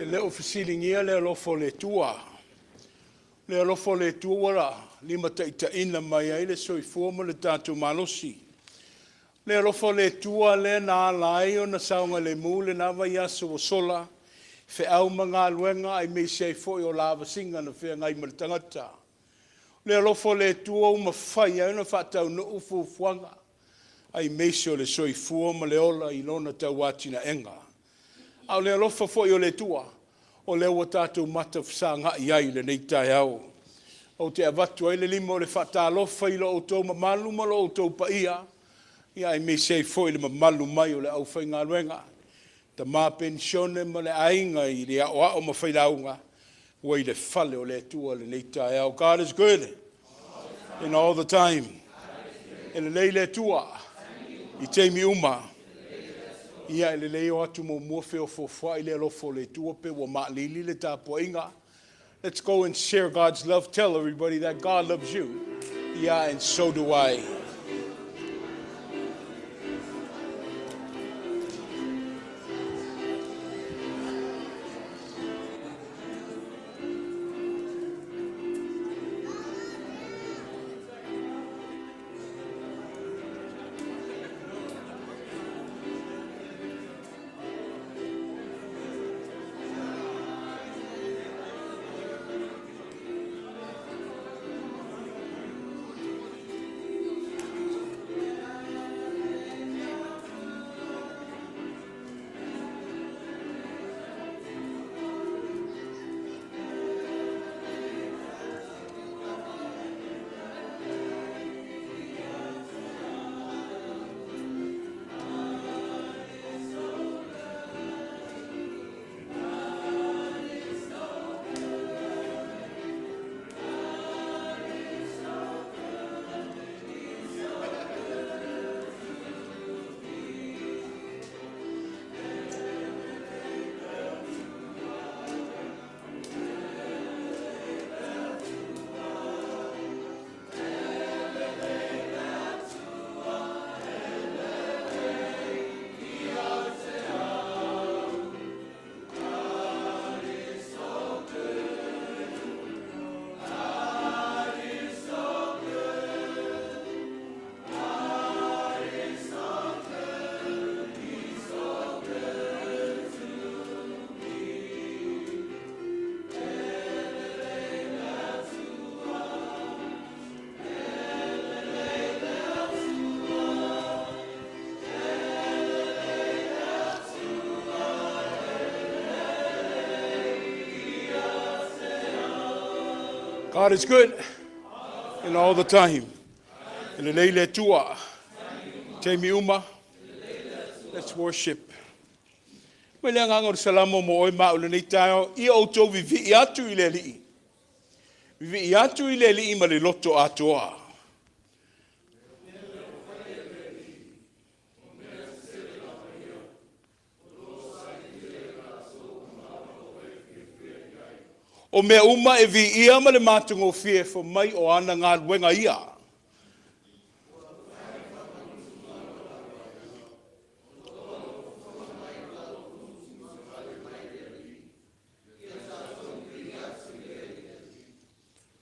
E le o fesiligia le alofa o le Atua. O le alofa o le Atua ua limataitaiina mai ai le soifua ma le tatou malosi. O le alofa o le Atua lea na ala ai ona saogalemu lena vaiaso ua sola i feau ma galuega aemaise ai foi o lavasiga na feagai ma le tagata. O le alofa o le Atua ua mafai ai ona faataunuu fuafuaga aemaise o le soifua ma le ola i lona tauatinaega. A o le alofa foi o le Atua o lea ua tatou matafesagai ai i lenei taeao. Ou te avatu ai le lima o le faatalofa i lo outou mamalu ma lo outou paia, aemaise ai foi le mamalu mai o le aufaigaluega, tama penisione ma le aiga i le aoao ma failauga ua i le fale o le Atua i lenei taeao. God is good and all the time. E lelei le Atua i taimi uma. Ia, e lelei o atu muamua feofoofoai le alofa o le Atua pe ua mailili le tapuaiga. Let's go and share God's love. Tell everybody that God loves you. Yeah, and so do I. God is good and all the time. E lelei le Atua. Taimi uma. Let's worship. Mai le agaga o le salamo mo oe ma au i lenei taeao, ia outou vivii atu i le Alii. Vivii atu i le Alii ma le loto atoa. O mea uma e viia ma le matagofie fai mai o ana galuega ia.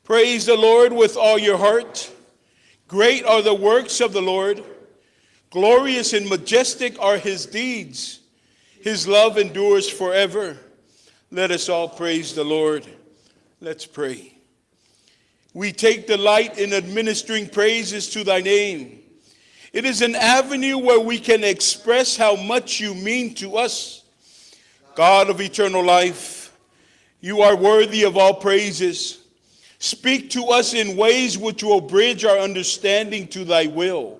Praise the Lord with all your heart. Great are the works of the Lord. Glorious and majestic are his deeds. His love endures forever. Let us all praise the Lord. Let's pray. We take delight in administering praises to thy name. It is an avenue where we can express how much you mean to us. God of eternal life, you are worthy of all praises. Speak to us in ways which will bridge our understanding to thy will.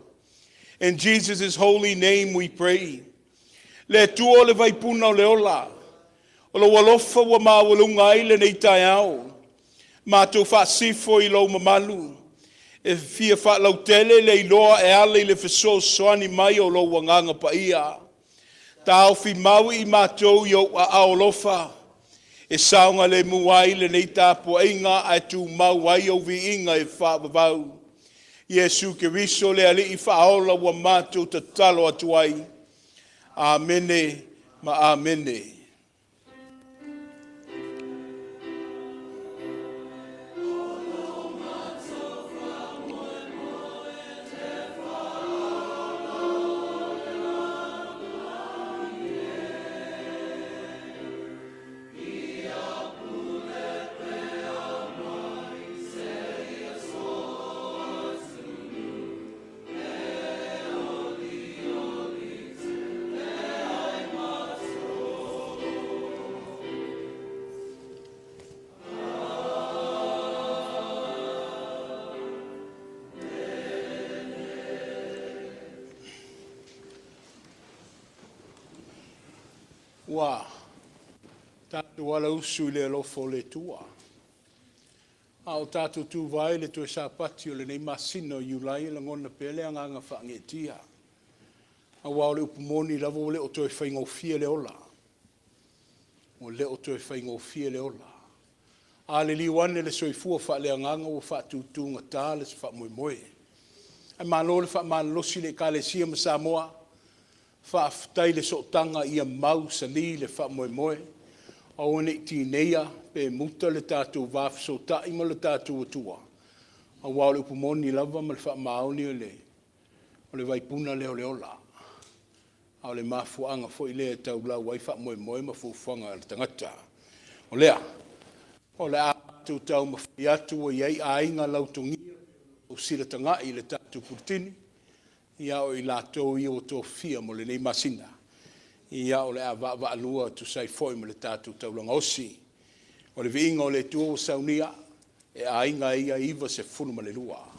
In Jesus' holy name we pray. Le Atua o le vaipuna o le ola, o lou alofa ua maualuga ai lenei taeao. Matou faasifo i lou mamalu, e fia faalautele le iloa e ala i le fesoasoani mai o lou Agaga Paia. Taofi mau i matou i ou aao alofa, e saogalemu ai lenei tapuaiga ae tumau ai ou viiga e faavavau. Iesu Keriso le Alii Faaola ua matou tatalo atu ai. Amene ma amene. Ua tatou alausu i le alofa o le Atua, a o tatou tuva ai i le toe Sapati o lenei masina o Iulai, e lagona pea le agaga faaneetia, aua o le upu moni lava ua le o toe faigofie le ola, ua le o toe faigofie le ola. A liliu ane le soifua faaleagaga ua faatutugata le faamoemoe. Ae malo le faamalolosi i le Ekalesia ma Samoa, faafetai i le sootaga ia mausali le faamoemoe, aua ne i tineia pe muta le tatou va fesootai ma le tatou Atua, aua o le upu moni lava ma le faamaoni, o le vaipuna lea o le ola, a o le mafuaaga foi lea e taulau ai faamoemoe ma fuafuaga a le tagata. O lea, o le a matou taumafai atu ua i ai aiga lautogia e pei ona outou silatagai i le tatou puletini, ia o i latou ia ua tofia mo lenei masina. Ia o le a vaavaalua e tusa ai foi ma le tatou taulaga osi. O le viiga o le Atua ua saunia e aiga ia e 92.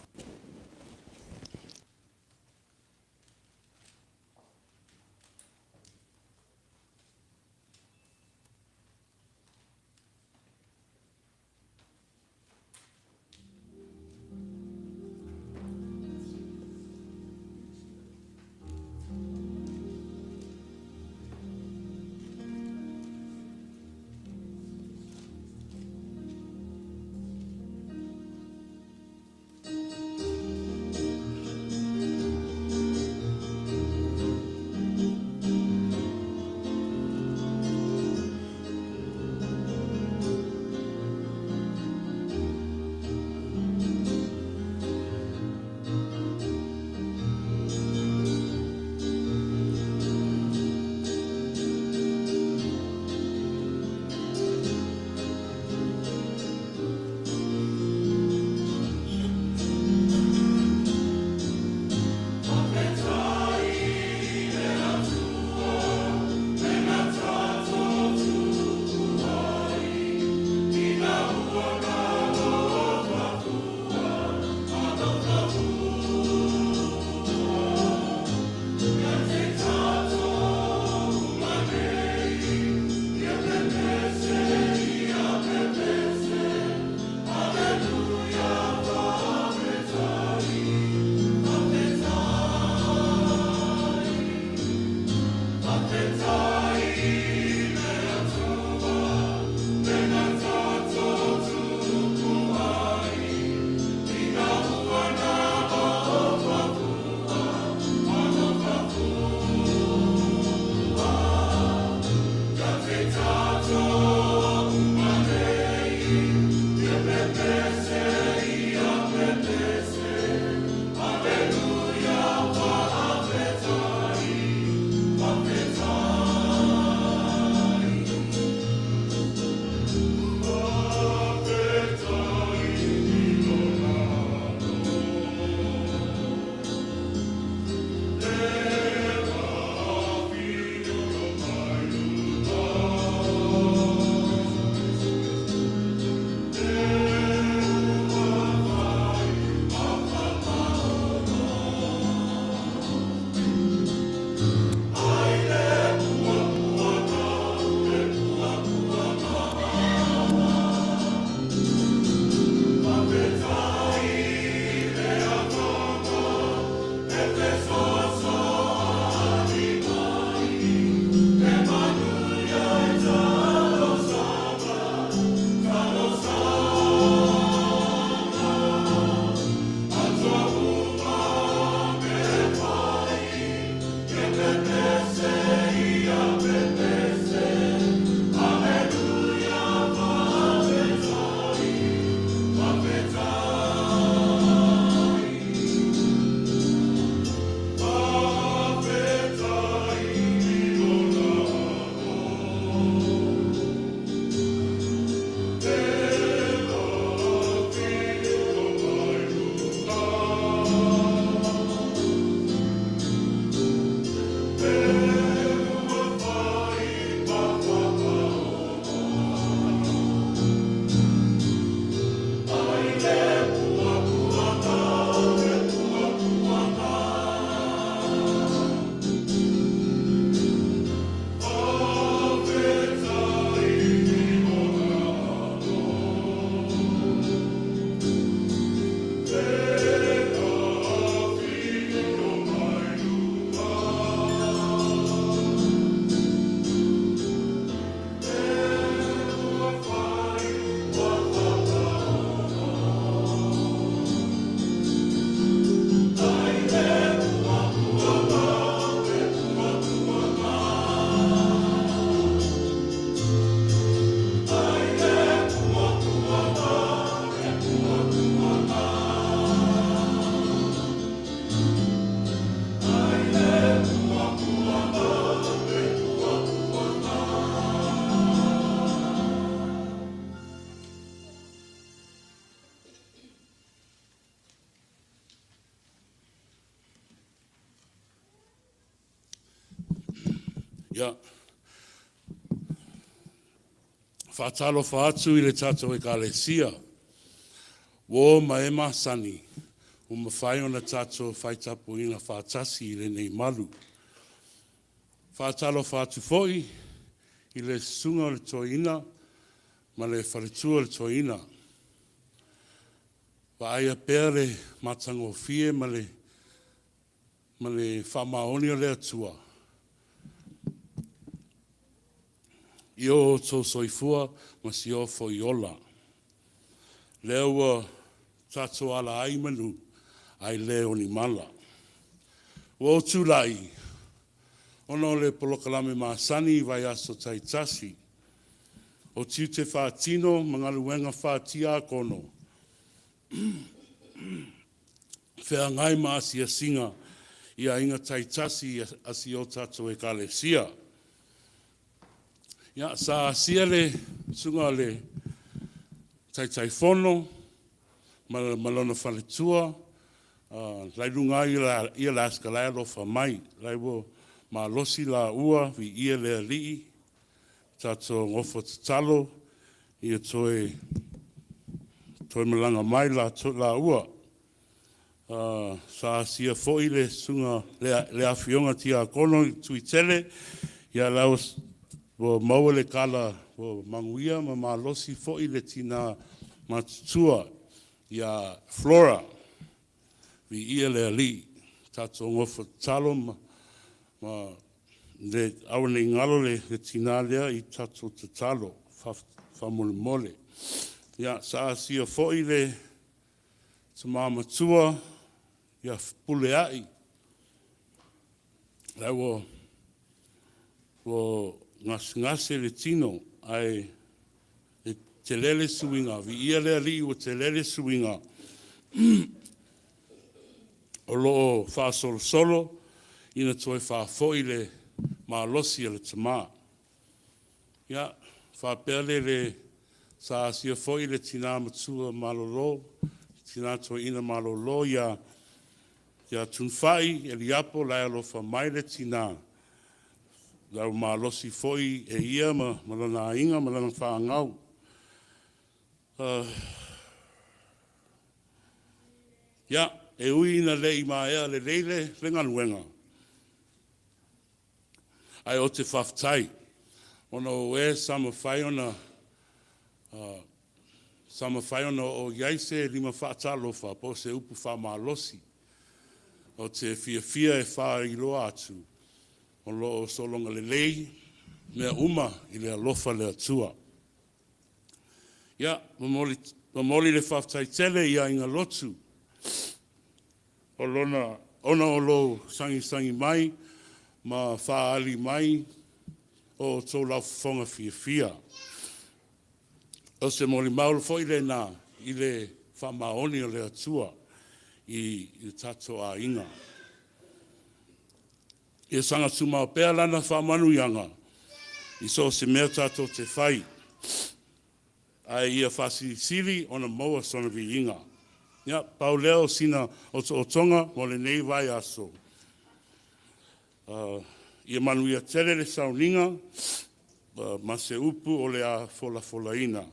Ia, faatalofa atu i le tatou Ekalesia, uo ma e masani ua mafai ona tatou faitapuaiga faatasi i lenei malu. Faatalofa atu foi i le susuga o le Toeaina ma le faletua o le Toeaina. Vaaia pea le matagofie ma le faamaoni o le Atua i o outou soifua ma si o foi ola. Lea ua tatou ala ai i manu ae le o ni mala. Ua ou tulai ona o le polokalame masani i vaiaso taitasi o tiute faatino ma galuega faa-Tiakono, feagai ma asiasiga i aiga taitasi a si o tatou Ekalesia. Ia, sa asia le susuga o le Taitaifono ma lona faletua la e i luga i Alaska, la e alofa mai, la ua malosi laua, viia le Alii. Tatou nofo tatalo ia toe malaga mai laua. Sa asia foi le susuga le afioga Tiakono i Tuitele, ia la ua maua le tala ua manuia ma malosi foi le tina matutua ia Flora. Viia le Alii. Tatou nofo tatalo ma aua ne i galo le tina lea i tatou tatalo faamolemole. Ia, sa asia foi le tama matua ia Fepuleai, la ua gasegase le tino ae tele le suiga. Viia le Alii ua tele le suiga o lo o faasolosolo ina toe faafoi le malosi o le tama. Ia, faapea le sa asia foi le tina matua malolo, tina toeaina malolo ia Tunefai Eliapo, la e alofa mai le tina, la ua malosi foi e ia ma lona aiga ma lana fanau. Ia, e ui ina le i maea lelei le galuega, ae ou te faafetai ona o e sa mafai ona oo i ai se lima faatalofa po o se upu faamalosi. Ou te fiafia e faailoa atu o lo o sologa lelei mea uma i le alofa o le Atua. Ia, momoli le faafetai tele i Aiga Lotu ona o lou sagisagi mai ma faaali mai o outou laufofoga fiafia. O se molimau foi lena i le faamaoni o le Atua i le tatou aiga. Ia saga tumau pea lana faamanuiaga i so o se mea tatou te fai, ae ia faasilisili ona maua sona viiga. Ia, pau lea o sina otootoga mo lenei vaiaso. Ia manuia tele le sauniga ma se upu o le a folafolaina.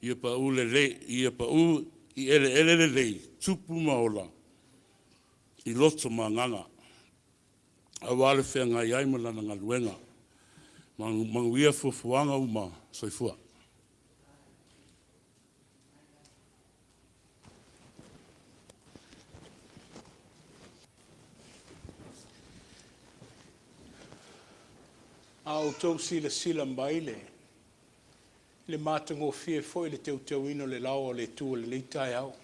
Ia pau lelei, ia pau i eleele lelei, tupu ma ola i loto ma agaga, aua le feagai ai ma lana galuega. Manuia fuafuaga uma. Soifua. A outou silasila mai i le matagofie foi o le teuteuina o le laoa o le Atua i lenei taeao.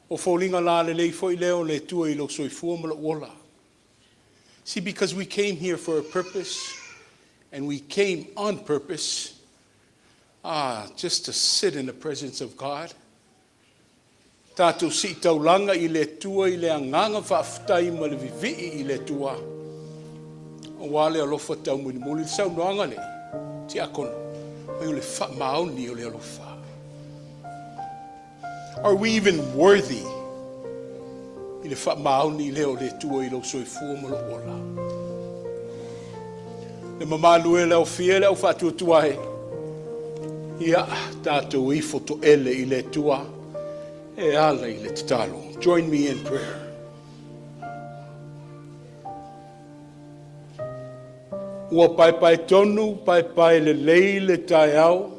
O foliga lalelei foi lea o le Atua i lou soifua ma lou ola. See, because we came here for a purpose, and we came on purpose, just to sit in the presence of God. Tatou sii taulaga i le Atua i le agaga faafetai ma le vivii i le Atua. Aua le alofa taumulimuli le saunoaga le tiakono, mai o le faamaoni o le alofa. Are we even worthy? I le faamaoni lea o le Atua i lou soifua ma lou ola. Le mamalu e le aofia e le au faatuatua e, ia tatou ifo toele i le Atua e ala i le tatalo. Join me in prayer. Ua paepae tonu, paepae lelei le taeao,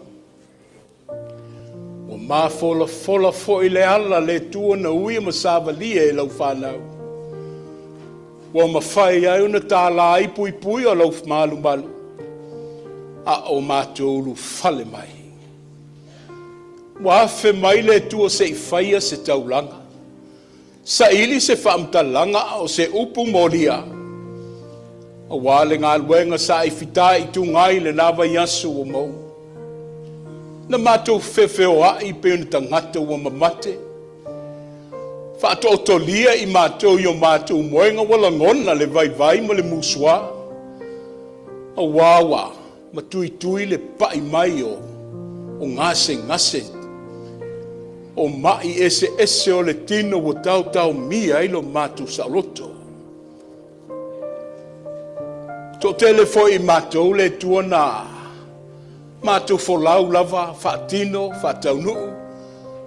ua mafolafola foi le ala le Atua na uia ma savalia e lau fanau, ua mafai ai ona tala ai puipui o lau malumalu, a o matou ulufale mai. Ua afe mai le Atua se i faia se taulaga, saili se faamatalaga a o se upu molia, aua le galuega sa e fitaituga ai i lena vaiaso ua maua. Na matou feofeoai pei o ni tagata ua mamate, faatootolia i matou i o matou moega ua lagona le vaivai ma le musua, aua ua matuitui le pai mai o gasegase o mai eseese o le tino ua taotaomia ai lo matou saoloto. Toatele foi i matou le Atua na matou folau lava faatino faataunuu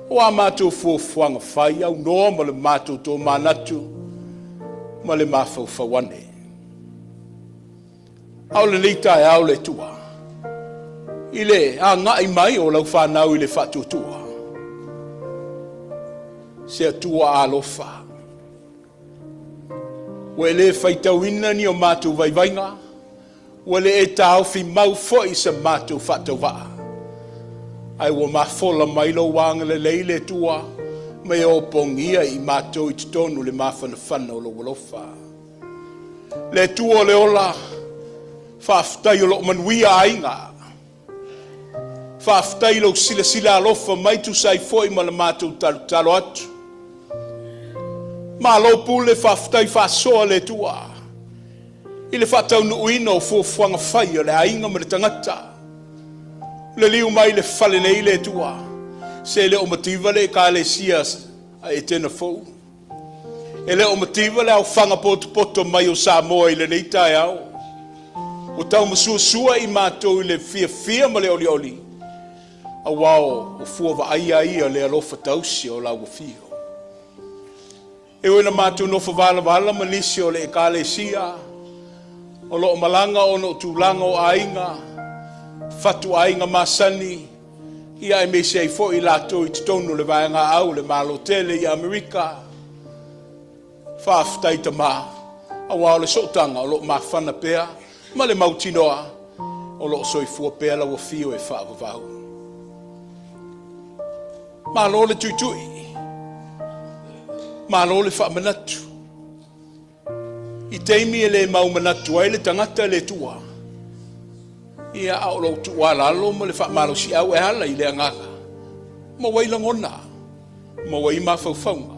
o a matou fuafuaga fai aunoa ma le matou tomanatu ma le mafaufau ane. A o lenei taeao le Atua, i le agai mai o lau fanau i le faatuatua, se Atua alofa, ua e le faitauina ni o matou vaivaiga, ua le e taofi mau foi sa matou faatauvaa, ae ua mafola mai lou agalelei le Atua, ma e opogia i matou i totonu le mafanafana o lou alofa. Le Atua o le ola, faafetai o loo manuia aiga. Faafetai i lou silasila alofa mai tusa ai foi ma le matou talotalo atu. Malo pule, faafetai faasoa le Atua i le faataunuuina o fuafuaga fai a le aiga ma le tagata. Le liu mai le fale nei le Atua, se le o mativa le Ekalesia a Etena Fou. E le o mativa le aofaga potopoto mai o Samoa i lenei taeao. Ua taumasuasua i matou i le fiafia ma le olioli, aua o fua vaaia ia le alofa tausi o lau afio. E ui ina matou nofo valavala ma nisi o le Ekalesia o lo o malaga ona o tulaga o aiga, fatuaiga masani, ia aemaise ai foi i latou i totonu o le vaegaau o le Malo tele i Amerika. Faafetai Tama, aua o le sootaga o lo o mafana pea ma le mautinoa o lo o soifua pea lau afio e faavavau. Malo le tuitui, malo le faamanatu. I taimi e le mau manatu ai le tagata i le Atua, ia, a o lou tuualalo ma le faamalosiau e ala i le agaga, maua ai lagona, maua ai mafaufauga,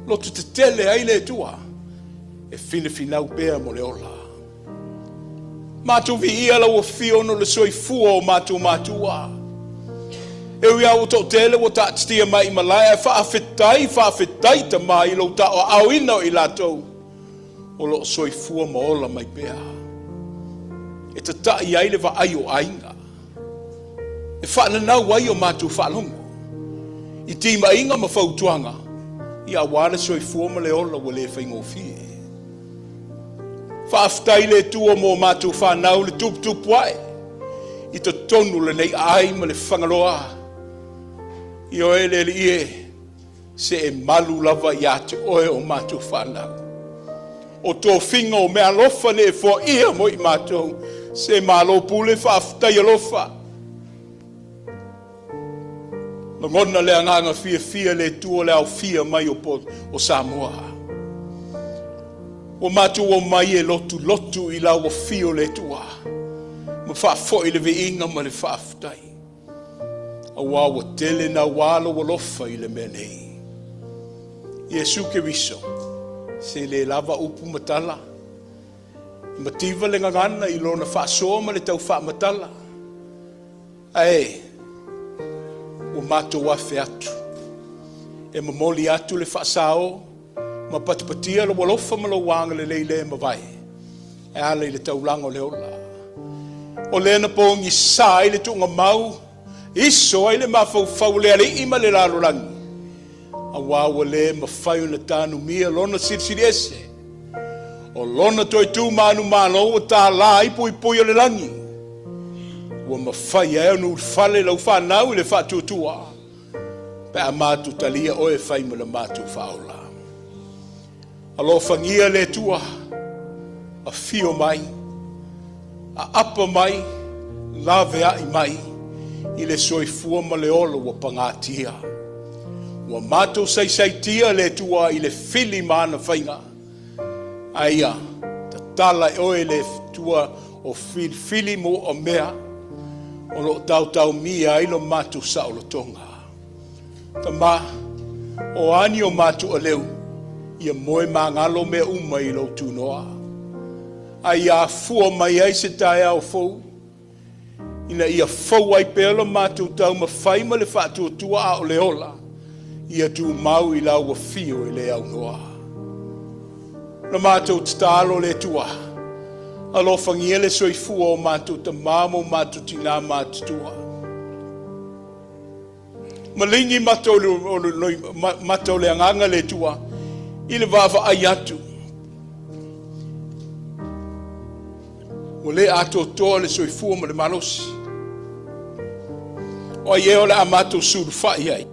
loto tetele ai le Atua e finafinau pea mo le ola. Matou viia lau afio ona o le soifua o matou matua. E ui lava ua toatele ua taatitia mai i malae, ae faafetai, faafetai Tama i lou taoaaoina o i latou o lo o soifua ma ola mai pea. E tatai ai le vaai o aiga. E faananau ai o matou faalogo i timaiga ma fautuaga, ia aua le soifua ma le ola ua le faigofie. Faafetai i le Atua mo matou fanau le tuputupu ae i totonu o lenei aai ma le Fagaloa. Ioe le Alii e, se e malu lava ia te oe o matou fanau. O tofiga o meaalofa ne e foaia mo i matou, se malo pule faafetai alofa. Lagona le agaga fiafia le Atua le aofia mai o, o Samoa. Ua matou omai e lotulotu i lau afio le Atua, ma faafoi le viiga ma le faafetai, aua ua tele naua lou alofa i le mea nei. Iesu Keriso, se le lava upu ma tala, mativa le gagana i lona faasoa ma le tau faamatala, Ae ua matou afe atu e momoli atu le faasao ma patipatia lou alofa ma lou agalelei le mavae e ala i le taulaga o le ola. O lea na pogisa ai le tuugamau, iso ai le mafaufau o le alii ma le lalolagi, aua ua le mafai ona tanumia lona silisili ese. O lona toe tu manumalo ua tālā ai puipui o le lagi. Ua mafai ai ona ulufale lau fanau i le faatuatua pe a matou talia oe e fai ma le matou faaola. Alofagia le Atua, afio mai, aapa mai, laveai mai i le soifua ma le ola ua pagatia. Ua matou saisaitia le Atua i le fili ma ana faiga, a ia tatala e oe le Atua o filifili ma uamea o lo o taotaomia ai lo matou saolotoga. Tama, o a ni o matou aleu, ia moe magalo mea uma i lou tunoa, a ia afua mai ai se taeao fou, ina ia fou ai pea lo matou taumafai ma le faatuatua a o le ola, ia tumau i lau afio e le aunoa. Na matou tatalo le Atua, alofagia le soifua o matou tama ma o matou tinā matutua. Maligi mata o le, mata o le agaga le Atua i le vaavaai atu. Ua le atoatoa le soifua ma le malosi. O ai ea o le a matou sulufai ai?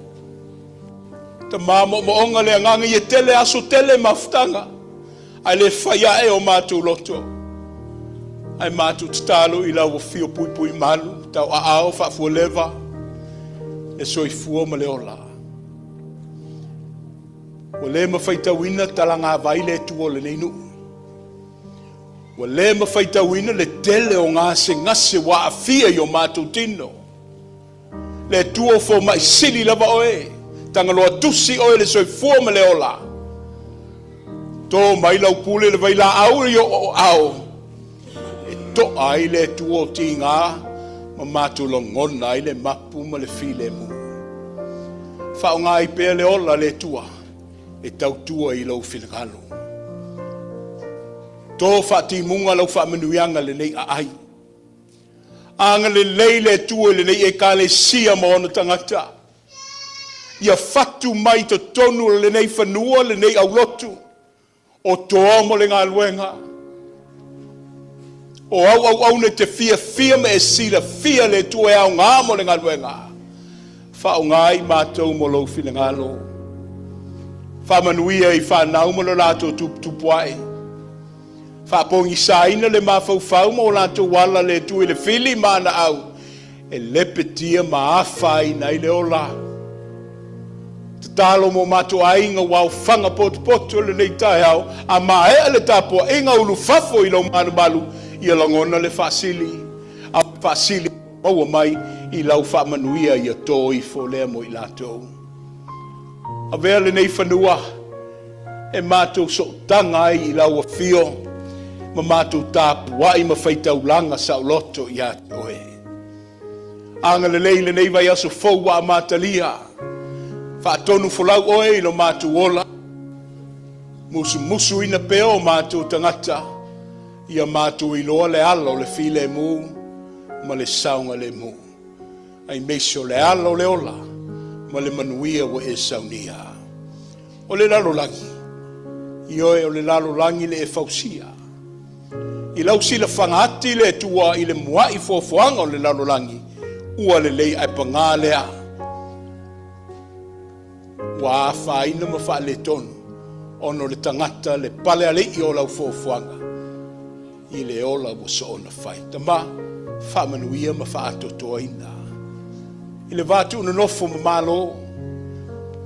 Tama moomooga le agaga ia tele aso tele mafutaga ae le fai ae o matou loto. Ae matou tatalo i lau afio puipui malu, tauaao faafualeva le soifua ma le ola. Ua le mafaitauina talagavai le Atua o lenei nuu. Ua le mafaitauina le tele o gasegase ua aafia i o matou tino. Le Atua o fomai sili lava oe, Tagaloa tusi oe le soifua ma le ola. To mai lau pule le vailaau i ou aao, e toa ai le Atua o tiga ma matou lagona ai le mapu ma le filemu. Faaaoga ai pea le ola le Atua e tautua i lou finagalo. To faatimuga lau faamanuiaga lenei aai. Agalelei le Atua i lenei Ekalesia ma ona tagata. Ia fatu mai i totonu o lenei fanua lenei aulotu o toa mo le galuega. O au auauna e te fiafia ma e silafia le Atua e aoga mo le galuega. Faaaoga ai matou mo lou finagalo. Faamanuia i fanau ma lo latou tuputupuae. Faapogisaina le mafaufau ma o latou ala le Atua i le fili ma ana au e lepetia ma afaina ai le ola. Tatalo mo matou aiga ua aofaga potopoto i lenei taeao, a maea le tapuaiga ulufafo i lou malumalu, ia lagona le faasili, a o le faasili ua maua mai i lau faamanuia ia to ifo lea mo i latou. Avea lenei fanua e matou sootaga ai i lau afio ma matou tapuai ma faitaulaga saoloto ia te oe. Agalelei i lenei vaiaso fou ua amatalia. Faatonu folau oe i lo matou ola. Musumusuina pea o matou tagata ia matou iloa le ala o le filemu ma le saogalemu. Aemaise o le ala o le ola ma le manuia ua e saunia. O le lalolagi, ioe, o le lalolagi le e fausia. I lau silafaga ati le Atua i le muai foafoaga o le lalolagi, ua lelei ae paga lea ua afaina ma faaletonu ona o le tagata le pale alii o lau foafoaga. I le ola ua soona fai. Tama, faamanuia ma faaatoatoaina. I le va tuunonofo ma Malo,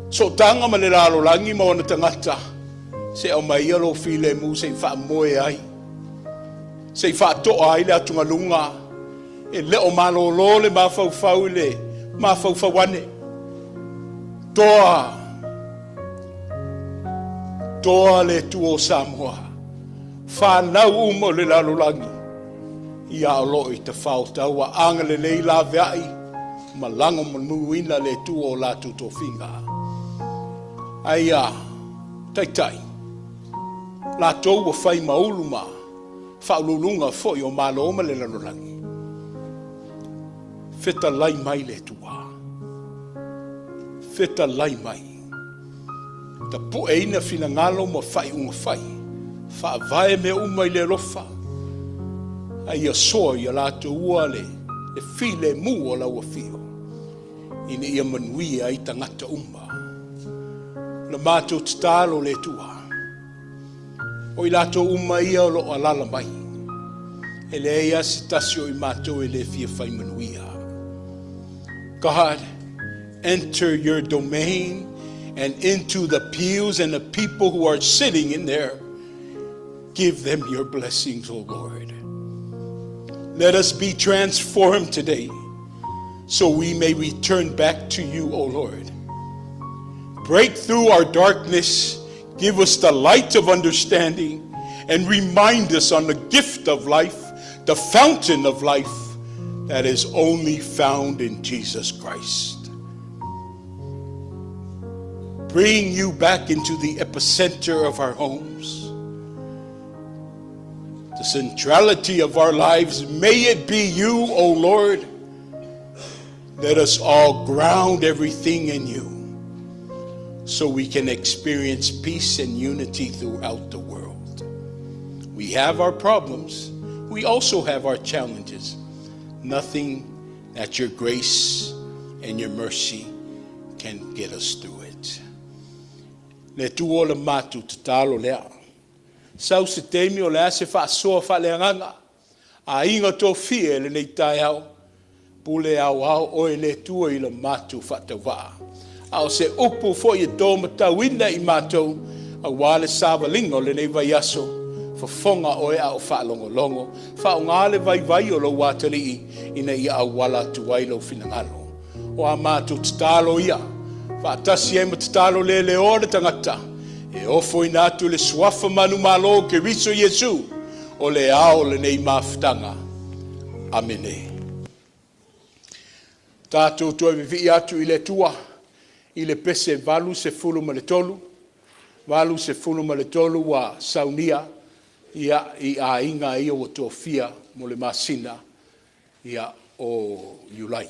sootaga ma le lalolagi ma ona tagata, se aumaia lou filemu se i faamoe ai, se i faatoa ai le atugaluga e le o malolo le mafaufau i le mafaufau ane. Toa, toa le Atua o Samoa. Fanau uma o le lalolagi, ia o lo o i tafao taua agalelei laveai ma lagomanuina le Atua o latou tofiga. Ae ia taitai. Latou ua fai ma ulu ma faauluuluga foi o Malo ma le lalolagi. Fetalai mai le Atua. Fetalai mai. Tapueina finagalo ma faaiuga fai. Faavae mea uma i le alofa. A ia soa ia latou ua le filemu o lau afio, ina ia manuia ai tagata uma. Na matou tatalo le Atua, o i latou uma ia o lo o alala mai, e leai lava se tasi o i matou e le fia fai manuia. God, enter your domain and into the pews and the people who are sitting in there. Give them your blessings, O Lord. Let us be transformed today so we may return back to you, O Lord. Break through our darkness, give us the light of understanding, and remind us on the gift of life, the fountain of life that is only found in Jesus Christ. Bring you back into the epicenter of our homes, the centrality of our lives. May it be you, O Lord. Let us all ground everything in you so we can experience peace and unity throughout the world. We have our problems. We also have our challenges. Nothing that your grace and your mercy can get us through it. Le Atua o le matou tatalo lea. Sau se taimi o le a se faasoa faaleagaga. Aiga tofia e lenei taeao. Pule ao ao oe le Atua i le matou faatauvaa. A o se upu foi e tō matauina i matou, auā le savaliga o lenei vaiaso, fofoga oe a o faalogologo. Faaaoga le vaivai o lou atalii ina ia auala atu ai lou finagalo. O a matou tatalo ia, faatasi ai ma tatalo le leoa le tagata, e ofoina atu le suafa manumalo o Keriso Iesu, o le ao o lenei mafutaga. Amene. Tatou toe vivii atu i le Atua i le pese 83, 83 ua saunia ia i aiga ia ua tofia mo le masina ia o Iulai.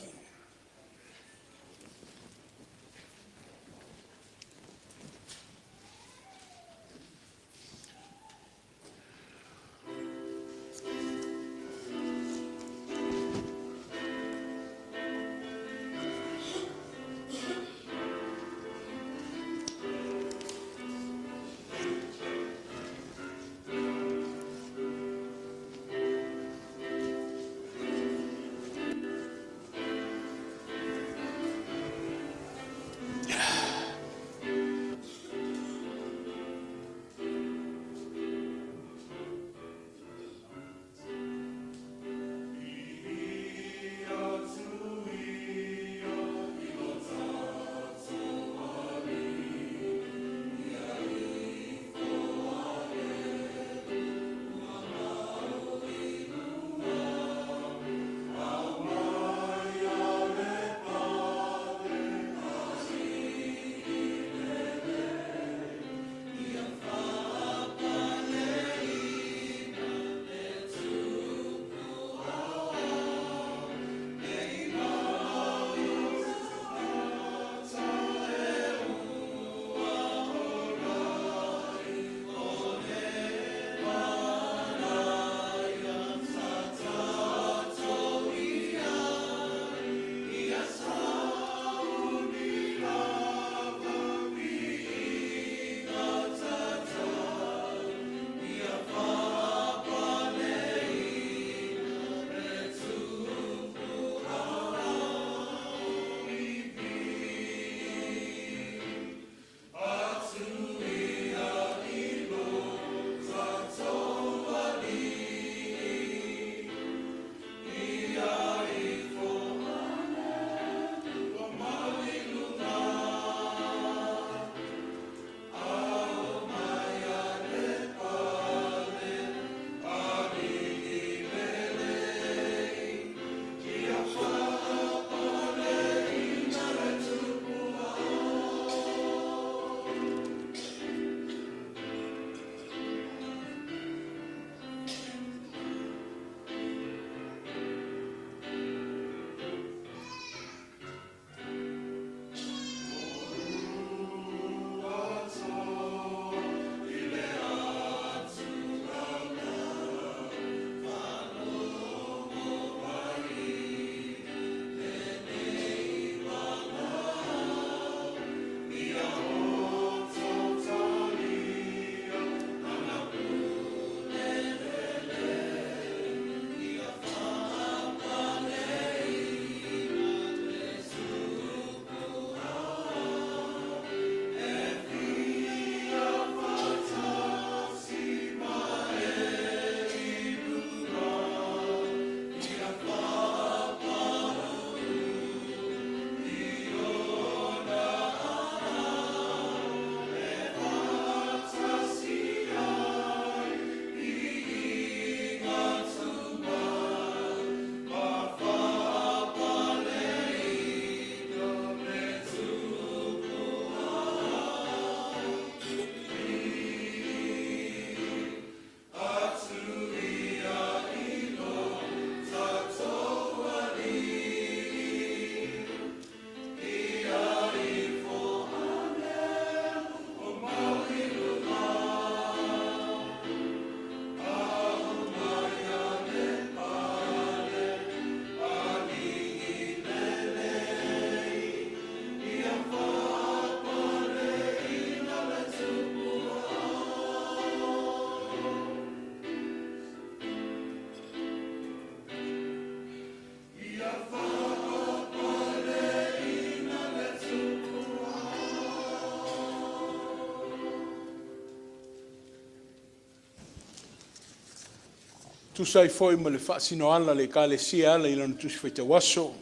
Tusa ai foi ma le faasinoala a le Ekalesia e ala i lana Tusi Faitau Aso,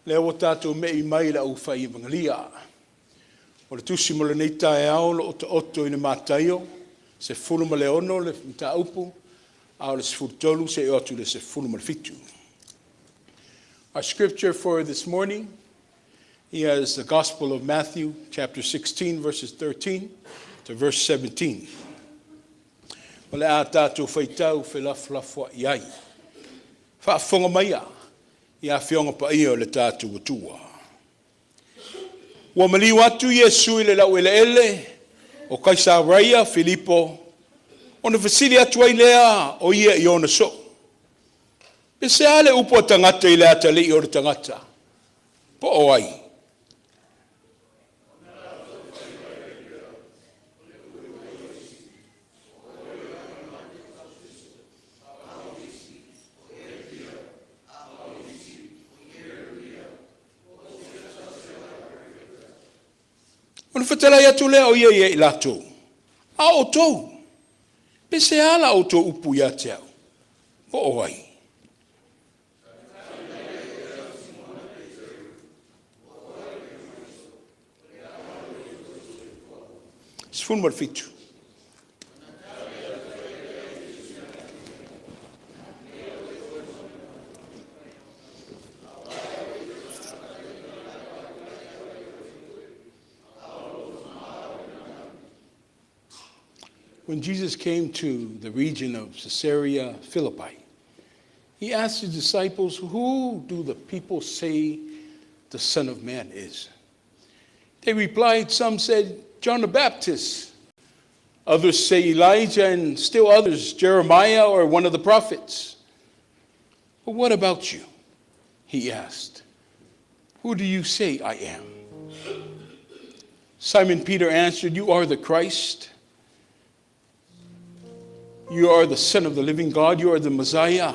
lea ua tatou me'i mai i le aufaievangeli'a. O le tusi mo lenei taeao o lo o taoto i le Mataio 16 le mataupu, a o le 13 seia oo atu i le 17. Our scripture for this morning is the Gospel of Matthew, chapter 16, verses 13 to verse 17. O le a tatou faitau felafolafoai ai. Faafofoga maia i Afioga Paia o le tatou Atua. Ua maliu atu Iesu i le laueleele o Kaisareia Filipo, ona fesili atu ai lea o ia i ona soo, “Pe sea le upu a tagata i le Atalii o le tagata? Po o ai?” Ona fetalai atu lea o ia ia i latou, “A o outou, pe sea la outou upu ia te au, po o ai?” 17. When Jesus came to the region of Caesarea Philippi, he asked his disciples, "Who do the people say the Son of Man is?" They replied, "Some said John the Baptist, others say Elijah, and still others Jeremiah or one of the prophets." "But what about you?" he asked. "Who do you say I am?" Simon Peter answered, "You are the Christ. You are the Son of the living God. You are the Messiah."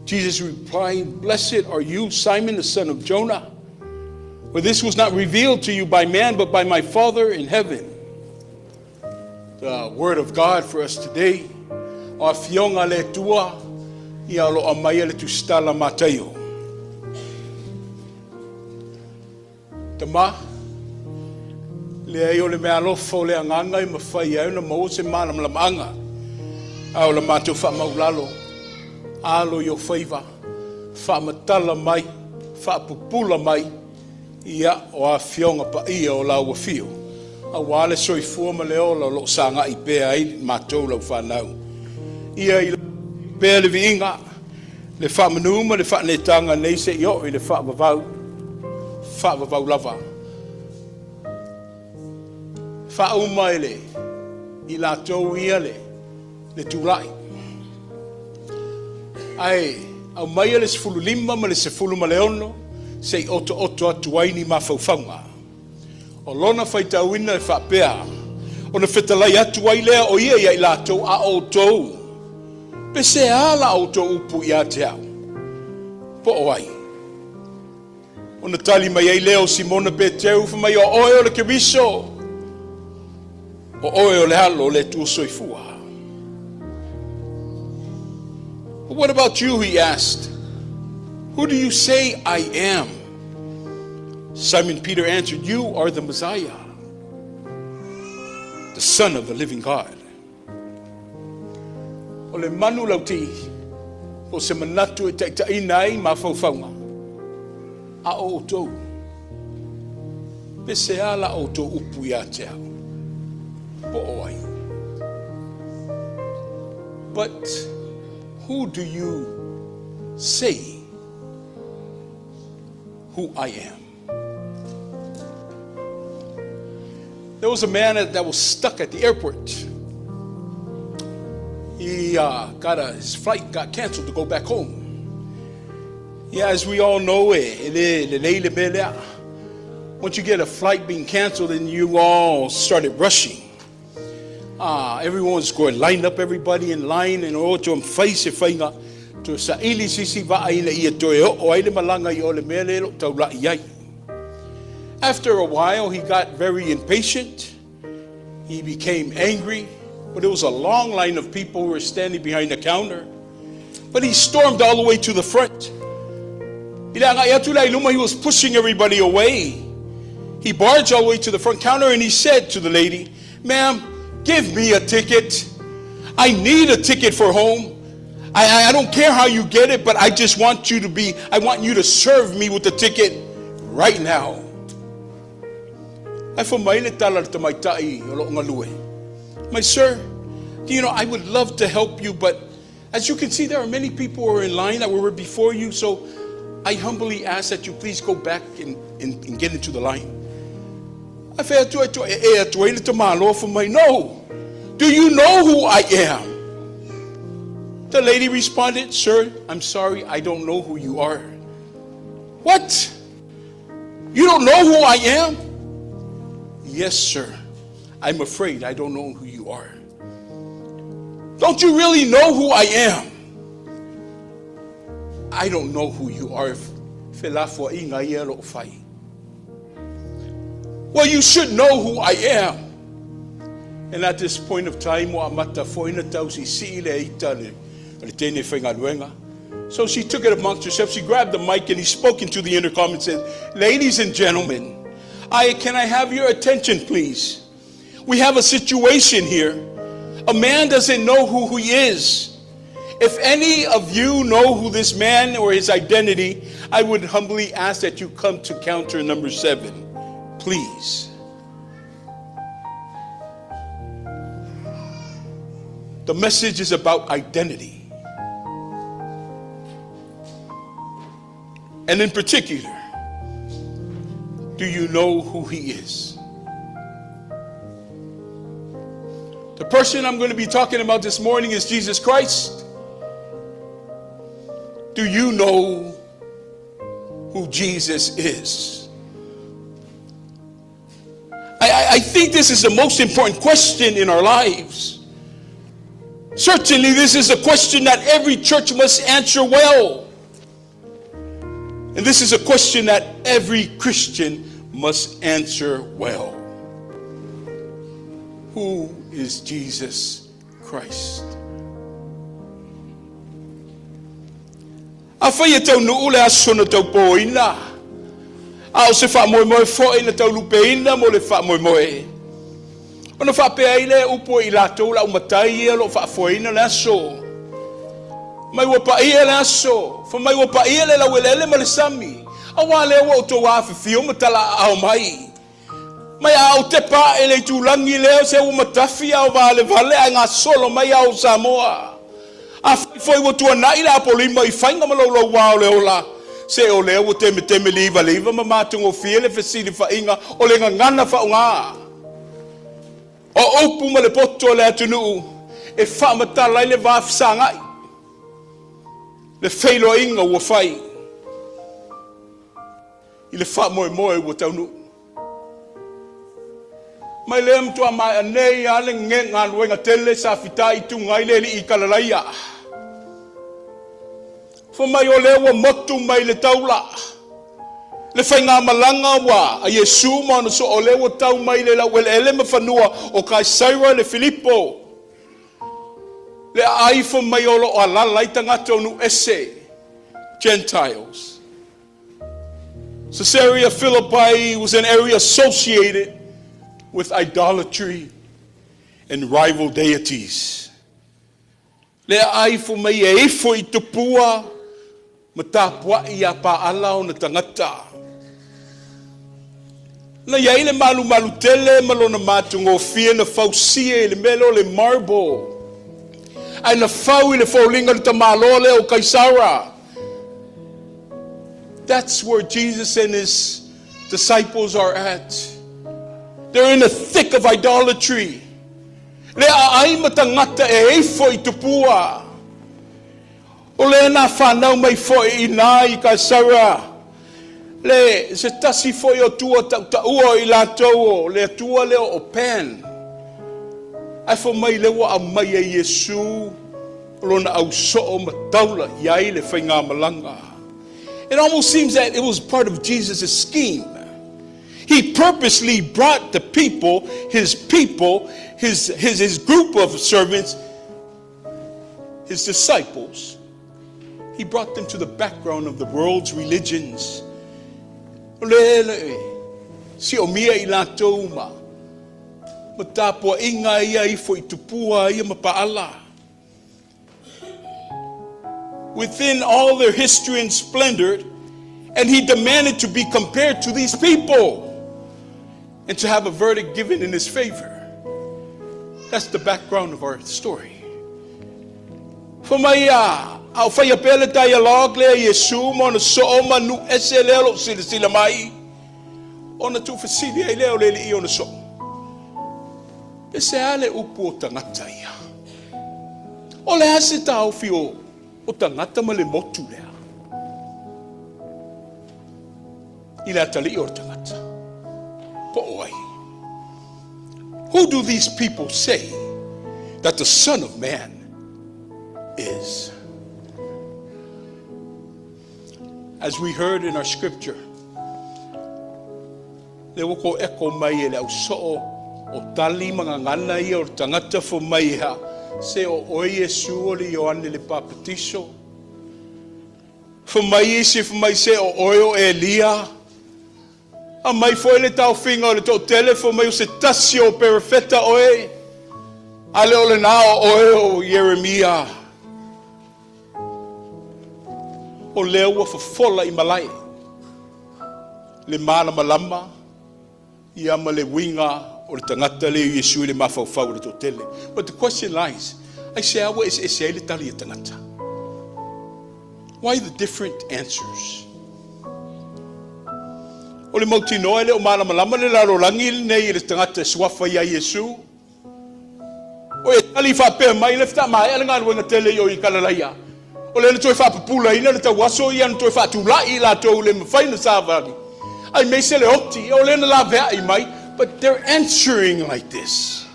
Jesus replied, "Blessed are you, Simon, the son of Jonah, for this was not revealed to you by man, but by my Father in heaven." The word of God for us today. O Afioga a le Atua, ia o lo o aumaia le tusitala Mataio. Tama, leai o le meaalofa o le agaga e mafai ai ona maua se malamalamaaga, a o le matou faamaulalo, alo i ou faiva, faamatala mai, faapupula mai, ia, o Afioga Paia o lau afio, aua le soifua ma le ola o lo o sagai pea ai matou lau fanau. Ia i pea le viiga, le faamanu ma le faaneetaga nei seia oo i le faavavau, faavavau lava. Faauma e le i latou ia le tulai, ae aumaia le 15 ma le 16 se i otooto atu ai ni mafaufauga. O lona faitauina e faapea, ona fetalai atu ai lea o ia ia i latou, “A outou, pe sea la outou upu ia te au, po o ai?” Ona tali mai ai lea o Simona Peteru, fai mai, “O oe o le Keriso, o oe o le alo o le Atua soifua.” "But what about you?" he asked. "Who do you say I am?" Simon Peter answered, "You are the Messiah, the Son of the living God." O le manu lauti, o se manatu e taitaiina ai mafaufauga, a o outou, pe sea la outou upu ia te au, po o ai? But who do you say who I am? There was a man that was stuck at the airport. He got a, his flight got canceled to go back home. Yeah, as we all know, e le lelei le mea lea. Once you get a flight being canceled, then you all started rushing. Everyone's going line up everybody in line in order to mafai se faiga to saili sisi vaa ina ia toe oo ai le malaga i o le mea le lo taulai ai. After a while, he got very impatient. He became angry. But it was a long line of people who were standing behind the counter. But he stormed all the way to the front. I le agai atu la i luma, he was pushing everybody away. He barged all the way to the front counter and he said to the lady, "Ma'am, give me a ticket. I need a ticket for home. I don't care how you get it, but I just want you to be, I want you to serve me with the ticket right now." Ae fai mai le tala a le tamaitai o lo o galue, "My sir, I would love to help you, but as you can see, there are many people who are in line that were before you, so I humbly ask that you please go back and get into the line." Ae fai atu ai e e atu ai le tamaloa fai mai, "No, do you know who I am?" The lady responded, "Sir, I'm sorry, I don't know who you are." "What? You don't know who I am?" "Yes, sir. I'm afraid I don't know who you are." "Don't you really know who I am?" "I don't know who you are." Felafoaiga ia lo fai. "Well, you should know who I am." And at this point of time, ua amata foi ona tausiisii le ita le teine faigaluega. So she took it amongst herself. She grabbed the mic and he spoke into the intercom and said, "Ladies and gentlemen, can I have your attention, please? We have a situation here. A man doesn't know who he is. If any of you know who this man or his identity, I would humbly ask that you come to counter number 7, please." The message is about identity. And in particular, do you know who he is? The person I'm going to be talking about this morning is Jesus Christ. Do you know who Jesus is? I think this is the most important question in our lives. Certainly, this is a question that every church must answer well. And this is a question that every Christian must answer well. Who is Jesus Christ? Afai e taunuu le aso na taupōina, a o se faamoemoe foi na taulupeina mo le faamoemoe, ona faapea ai lea upu e i latou le aumatai ia o lo o faafoeina le aso. Mai ua paia le aso, fai mai ua paia le laueleele ma le sami, auā lea ua outou afifio ma talaaao mai. Mai a ou tepa ae i le itulagi lea se ua matafi ao valevale ae gasolo mai ao o Samoa. Afai foi ua tuanai le Apolima i faiga ma loulouā o le ola, se o lea ua temeteme livaliva ma matagofie le fesilafaiga o le gagana faaaoga o upu ma le poto a le atunuu e faamatala ai le va fesagai, le feiloaiga ua fai i le faamoemoe ua taunuu. Mai lea matua maea nei a le galuega tele sa fitaituga ai le alii i Kalalaia. Fai mai o lea ua motu mai le taula. Le faigamalaga ua a Iesu ma ona soo o lea ua tau mai le laueleele ma fanua o Kaisaira le Filipo. Le aai fai mai o lo o alala ai tagata o nuu ese, Gentiles. Caesarea Philippi was an area associated with idolatry and rival deities. Le aai fai mai e ifo i tupua ma tapuai iā Paala ona tagata. Na i ai le malumalu tele ma lona matagofie na fausia i le mea lea o le marble, ae na fau i le foliga o le tamaloa lea o Kaisara. That's where Jesus and his disciples are at. They're in the thick of idolatry. Le aai ma tagata e ifo i tupua. O lea na fanau mai foi i ina i Kaisara, le se tasi foi o tua tautaua o i latou o le Atua lea o Pan. Ae fai mai lea ua aumai e Iesu lona ausoo ma taula i ai le faigamalaga. It almost seems that it was part of Jesus' scheme. He purposely brought the people, his people, his group of servants, his disciples, he brought them to the background of the world's religions. O le le siomia i latou ma tapuaiga ia ifo i tupua ia ma paala. Within all their history and splendor, and he demanded to be compared to these people and to have a verdict given in his favor. That's the background of our story. Fai mai a o faia pea le dialogue lea Iesu ma ona soo ma nu'u ese lea o loo silasila mai ona tuufesili ai lea o le alii i ona soo. Pe se a le upu o tagata ia? O le a se taofi o tagata ma le motu lea? I le atalii o le tagata. Po o ai? Who do these people say that the Son of Man is? As we heard in our scripture, le ua ko eko mai e le ausoo o tali ma gagana ia o le tagata fai mai ha se o oe Iesu o le Ioane le Papatiso. Fai mai isi fai mai se o oe o Elia. Aumai foi le taofiga o le toatele fai mai o se tasi o perofeta oe. A le o lena o oe o Ieremia. O lea ua fofola i malae le malamalama ia ma le uiga o le tagata lea Iesu i le mafaufau o le toatele. But the question lies, aisea ua eseese ai le tali a tagata? Why the different answers? O le mautinoa e le o malamalama le lalolagi lenei i le tagata e suafa ia Iesu. O e tali faapea mai le faatoa maea le galuega tele i o i Kalalaia. O lea na toe faapupulaina le tauaso ia na toe faatulai i latou le mafai na savali. Aemaise le oti, o lea na laveai mai. But they're answering like this.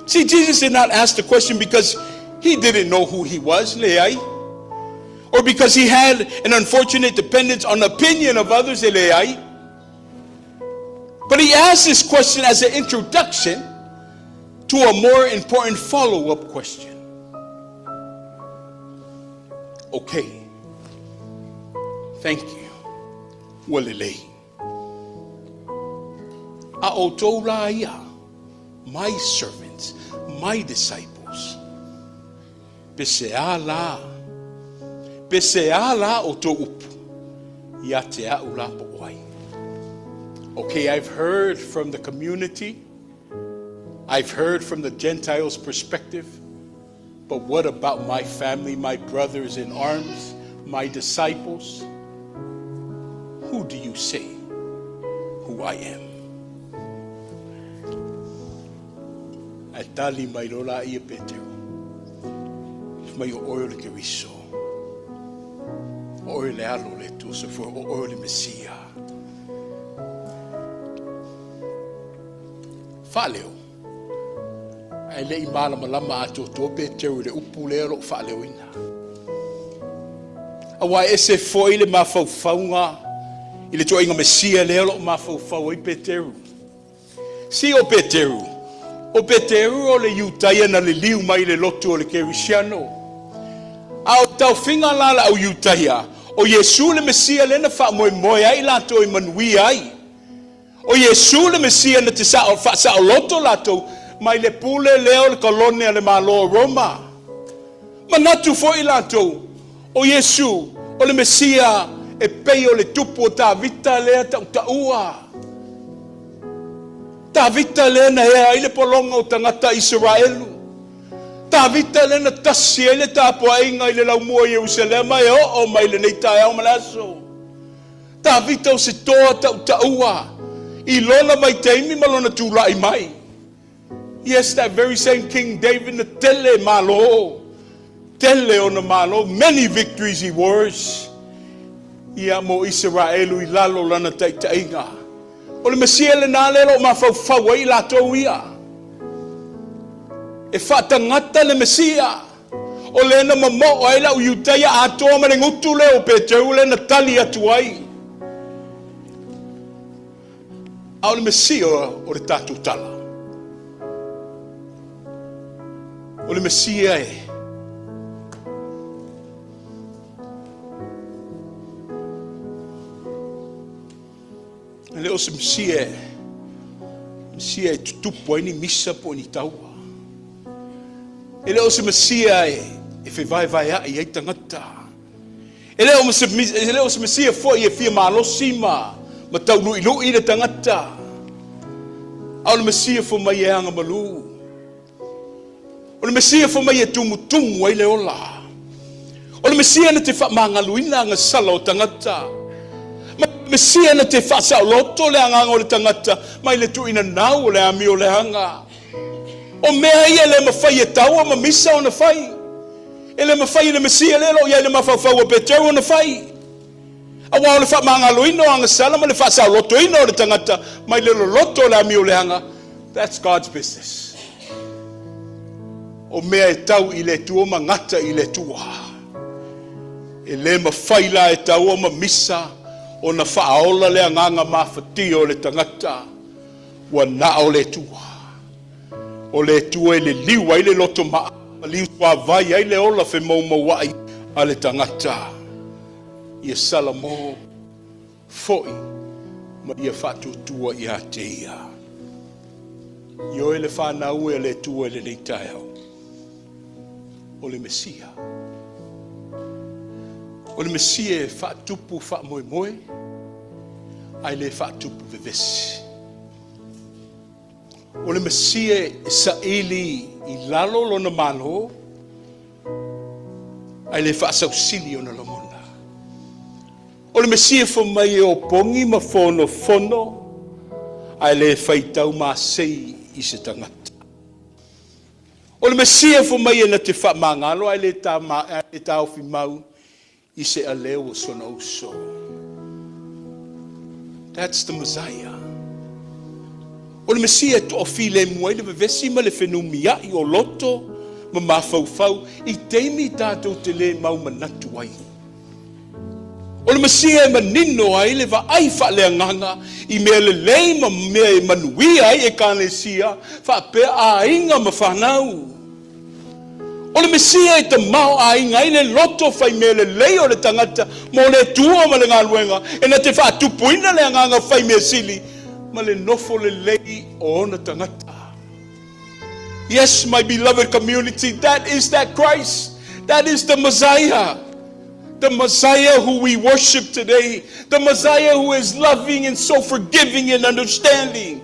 See, Jesus did not ask the question because he didn't know who he was, leai, or because he had an unfortunate dependence on the opinion of others, leai. But he asked this question as an introduction to a more important follow-up question. Okay. Thank you. Ua lelei. A outou la ia, my servants, my disciples, pe se a la, pe se a la outou upu, ia te a'u la po o ai. Okay, I've heard from the community. I've heard from the Gentiles' perspective. But what about my family, my brothers in arms, my disciples? Who do you say who I am? Ae tali mai loa laia Peteru. Mai o oe o le Keriso. O oe le alo o le Atua soifua, o oe o le Mesia. Faaleo. Ae le i malamalama atoatoa Peteru i le upu lea o loo faaleoina. Aua e ese foi le mafaufauga i le tuaiga Mesia lea o loo mafaufau ai Peteru. Si o Peteru, o Peteru o le Iutaia na liliu mai le lotu o le Kerisiano. A o taofiga la le au Iutaia, o Iesu le Mesia lea na faamoemoe ai latou e manuia ai. O Iesu le Mesia na te faasaoloto latou mai le pule lea o le kolone a le Malo o Roma. Manatu foi latou, o Iesu o le Mesia e pei o le tupu o Tavita lea tautaua. Tavita lea na ea ai le pologa o tagata Isaraelu. Tavita lea na tasi ai le tapuaiga i le laumua o Ierusalema e oo mai lenei taeao ma le aso. Tavita o se toa tautaua i lona vaitaimi ma lona tula'i mai. Yes, that very same King David na tele malo, tele ona malo, many victories he wars. Ia mo Isaraelu i lalo lana taitaiga. O le Mesia lena lea o loo mafaufau ai latou ia. E faatagata le Mesia. O lea na momoo ai le au Iutaia atoa ma le gutu lea o Peteru lea na tali atu ai. A o le Mesia o le tatou tala. O le Mesia e E le o se Mesia e, Mesia e tutupu ai ni misa po o ni taua. E le o se Mesia e, e fevaevaea'i ai tagata. E le o se, e le o se Mesia foi e fia malosi ma, ma taulu'ilu'i le tagata. A o le Mesia fai mai e agamalu. O le Mesia fai mai e tumutumu ai le ola. O le Mesia na te faamagaloina agasala o tagata. Ma le Mesia na te faasaoloto le agaga o le tagata mai le tuuinanau o le amio leaga. O mea ia e le mafai e taua ma misa ona fai. E le mafai e le Mesia lea o lo o i ai le mafaufau o Peteru ona fai. Aua o le faamagaloina o agasala ma le faasaolotoina o le tagata mai le loloto o le amio leaga, that's God's business. O mea e tau i le Atua ma gata i le Atua. E le mafai la e taua ma misa ona faaola le agaga mafatia o le tagata ua na o le Atua. O le Atua e liliu ai le loto maa ma liusuavai ai le ola femoumouai a le tagata. Ia Salamo foi ma ia faatuatua ia te ia. Ioe le fanau e a le Atua i lenei taeao, o le Mesia. O le Mesia e faatupu faamoemoe, ae le faatupu vevesi. O le Mesia e saili i lalo lona malo, ae le faasausili ona lagona. O le Mesia fai mai e opogi ma fonofono, ae le faitau masei i se tagata. O le Mesia fai mai e na te faamagalo, ae le taofi mau i se aleu o sona uso. That's the Messiah. O le Mesia e toafilemu ai le vevesi ma le fenumiai o loto ma mafaufau i taimi tatou te le mau manatu ai. O le Mesia e manino ai le vaai faaleagaga i mea lelei ma mea e manuia ai Ekalesia faapea aiga ma fanau. O le Mesia e tamaoaiga ai le loto fai mea lelei o le tagata mo le Atua ma le galuega, e na te faatupuina le agaga fai mea sili ma le nofo lelei o ona tagata. Yes, my beloved community, that is that Christ. That is the Messiah. The Messiah who we worship today. The Messiah who is loving and so forgiving and understanding.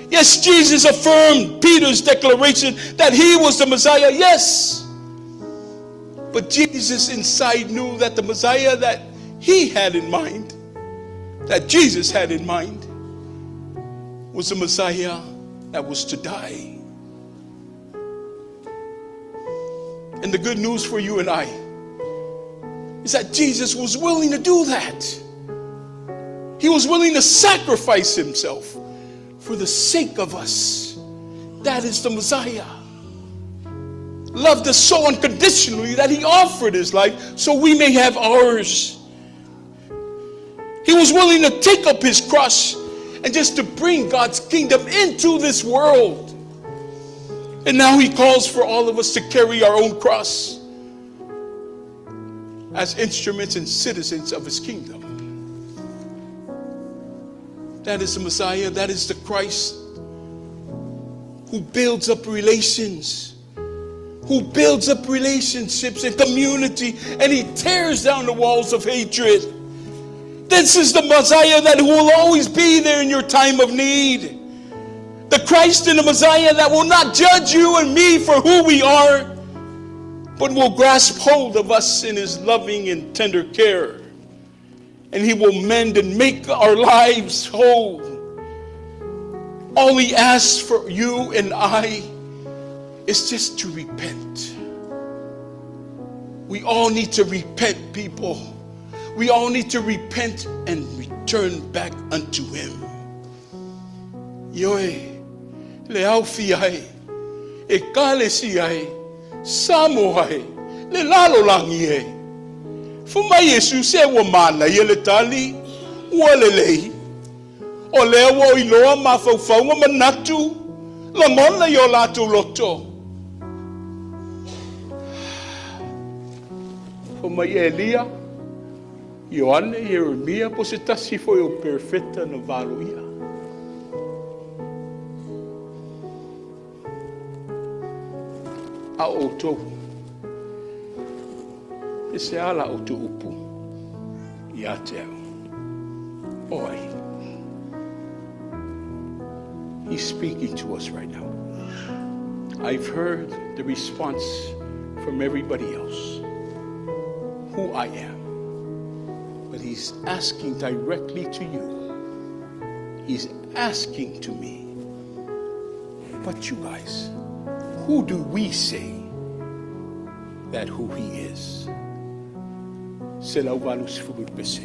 Yes, Jesus affirmed Peter's declaration that he was the Messiah. Yes. But Jesus inside knew that the Messiah that he had in mind, that Jesus had in mind, was the Messiah that was to die. And the good news for you and I is that Jesus was willing to do that. He was willing to sacrifice himself for the sake of us. That is the Messiah. Loved us so unconditionally that he offered his life so we may have ours. He was willing to take up his cross and just to bring God's kingdom into this world. And now he calls for all of us to carry our own cross as instruments and citizens of his kingdom. That is the Messiah, that is the Christ who builds up relations, who builds up relationships and community, and he tears down the walls of hatred. This is the Messiah that will always be there in your time of need. The Christ and the Messiah that will not judge you and me for who we are, but will grasp hold of us in his loving and tender care. And he will mend and make our lives whole. All he asks for you and I is just to repent. We all need to repent, people. We all need to repent and return back unto him. Ioe, le aufia e, Ekalesia e, Samoa e, Le lalolagi e. Fai mai Iesu, Se ua manaia le tali, ua lelei. O lea ua ou iloa mafaufauga, manatu, lagona i o latou loto. Fai mai Elia, Ioane, Ieremia, po o se tasi foi o perofeta na valoia. A o outou, e se a la outou upu ia te au? O ai? He's speaking to us right now. I've heard the response from everybody else, who I am. But he's asking directly to you. He's asking to me. But you guys, who do we say that who he is? 180 pese.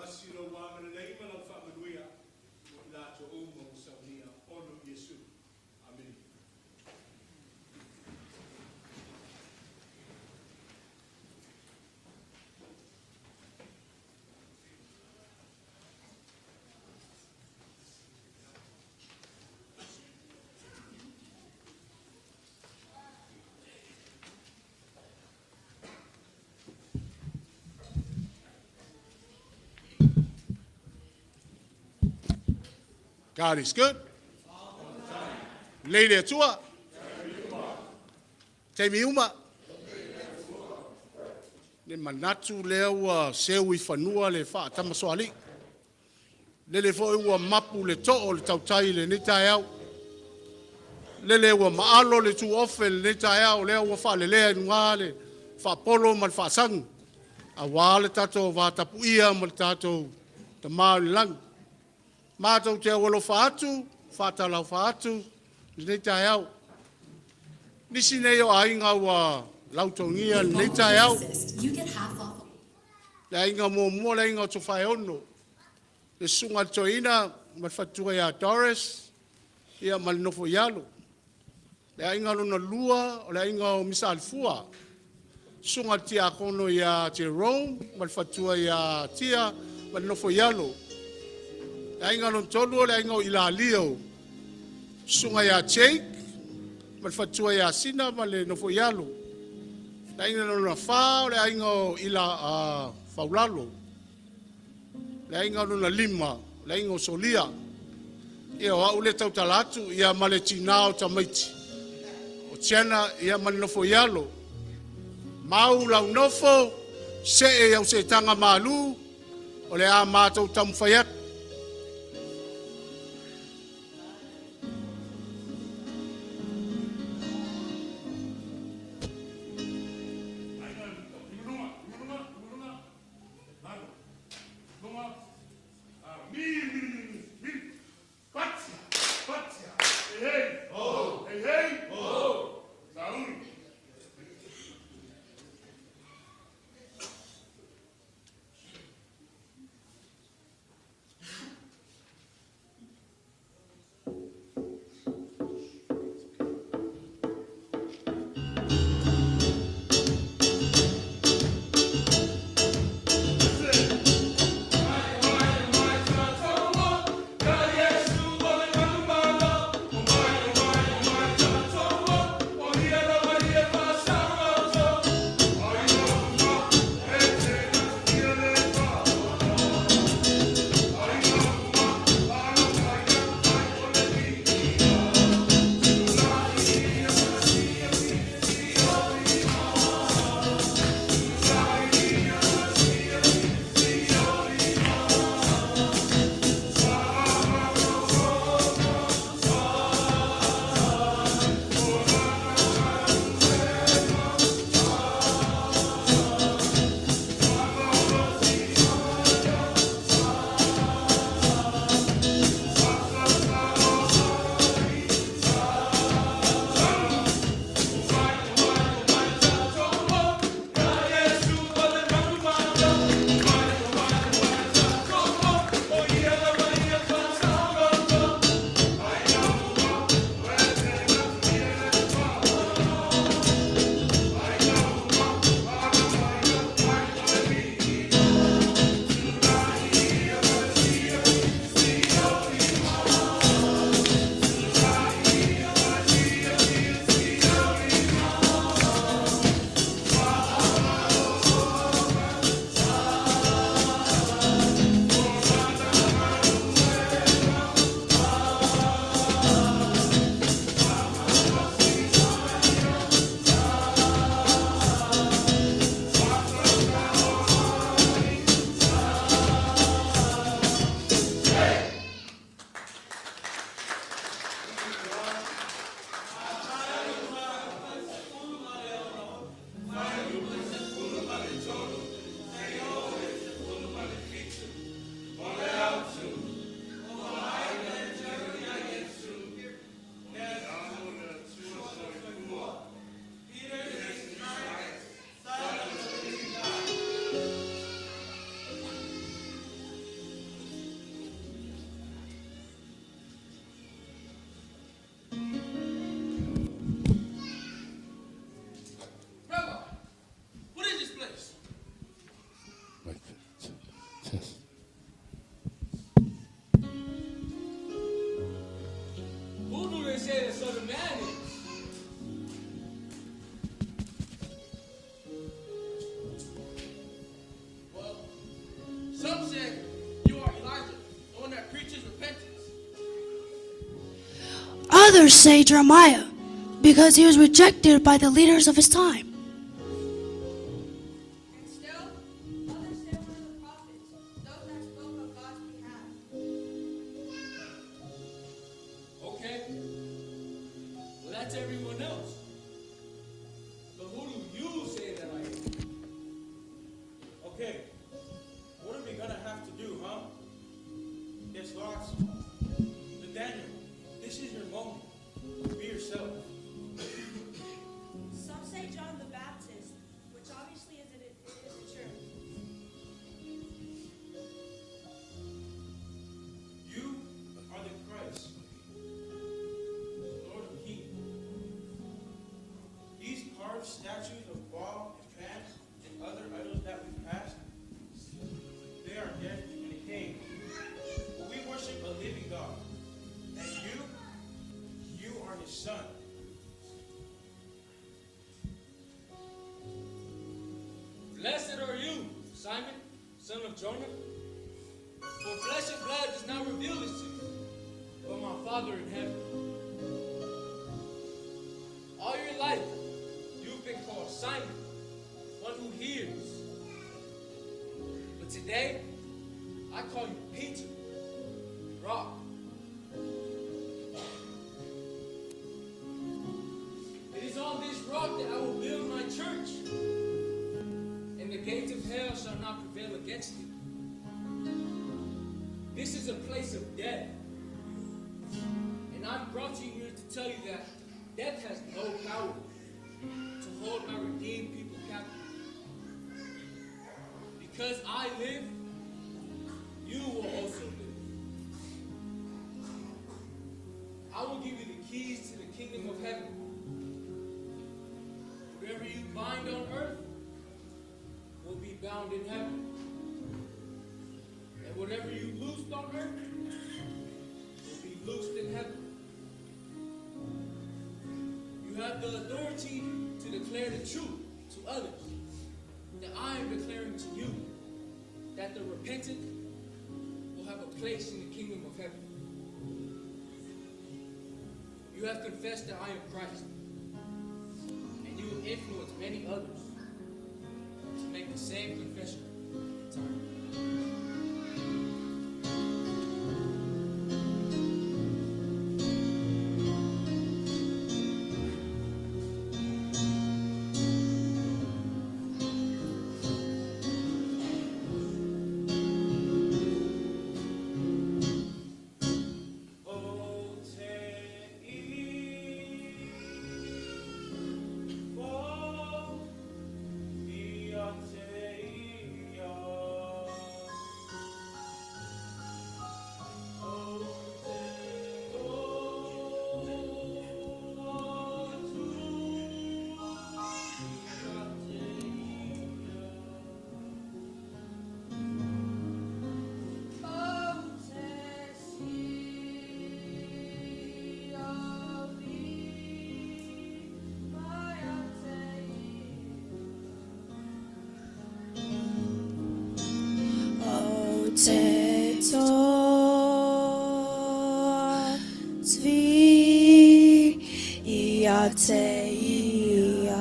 Valasi lou agalelei ma lau faamanuia mo i latou uma ua saunia ona o Iesu. Amene. God is good. Lelei le Atua. Taimi uma. Le manatu lea ua seu i fanua le faatamasoalii. Lele foi ua mapu le too o le tautai i lenei taeao. Lele ua maalo le tuofe i lenei taeao, lea ua faalelea i luga le faapolo ma le faasagi aua le tatou vatapuia ma le tatou Tama i le Lagi. Matou te alofa atu, faatalofa atu i lenei taeao. Nisi nei o aiga ua lautogia i lenei taeao. Le aiga muamua, le aiga o Tofaeono, le susuga i le Toeaina ma le faletua ia Doris ia ma le nofoialo. Le aiga lona lua, o le aiga o Misalefua, susuga i le Tiakono ia Jerome ma le faletua ia Tia ma le nofoialo. Le aiga lona tolu o le aiga o Ilalio, susuga ia Jake ma le faletua ia Sina ma le nofoialo. Le aiga lona fa o le aiga o Ila Faulalo. Le aiga lona lima, o le aiga o Solia. Ia o au lea e tautala atu ia ma le tina o tamaiti o Tiana ia ma le nofoialo. Mau lau nofo, see au seetaga malu, o le a matou taumafai atu. say the Son of Man is? Well, some say you are Elijah, the one that preaches repentance. Others say Jeremiah, because he was rejected by the leaders of his time. And still, others say one of the prophets, those that spoke on God's behalf. Okay. Well, that's everyone else. But who do you say that I am? Okay, what are we gonna have to do, huh? Guess lost. Nathaniel, this is your moment. Be yourself. Some say John the Baptist, which obviously isn't, isn't true. You are the Christ, the Lord and King. These carved statues of Baal and Pan and other idols that we passed, they are dead and decaying. But we worship a living God, and you, you are his son. Blessed are you, Simon, son of Jonah. For flesh and blood does not reveal this to you, but my Father in heaven. All your life, you've been called Simon, one who hears. But today, I call you Peter, rock. It is on this rock that I will build my church, and the gates of hell shall not prevail against it. This is a place of death. And I've brought you here to tell you that death has no power to hold my redeemed people captive. Because I live, you will also live. I will give you the keys to the kingdom of heaven. Whatever you bind on earth will be bound in heaven. And whatever you loose on earth will be loosed in heaven. You have the authority to declare the truth to others that I am declaring to you that the repentant will have a place in the kingdom of heaven. You have confessed that I am Christ, and you will influence many others to make the same confession in time. O te i ia te ia. O te o atu ia te ia. O te si o li, mai a te O te to zvi ia te ia.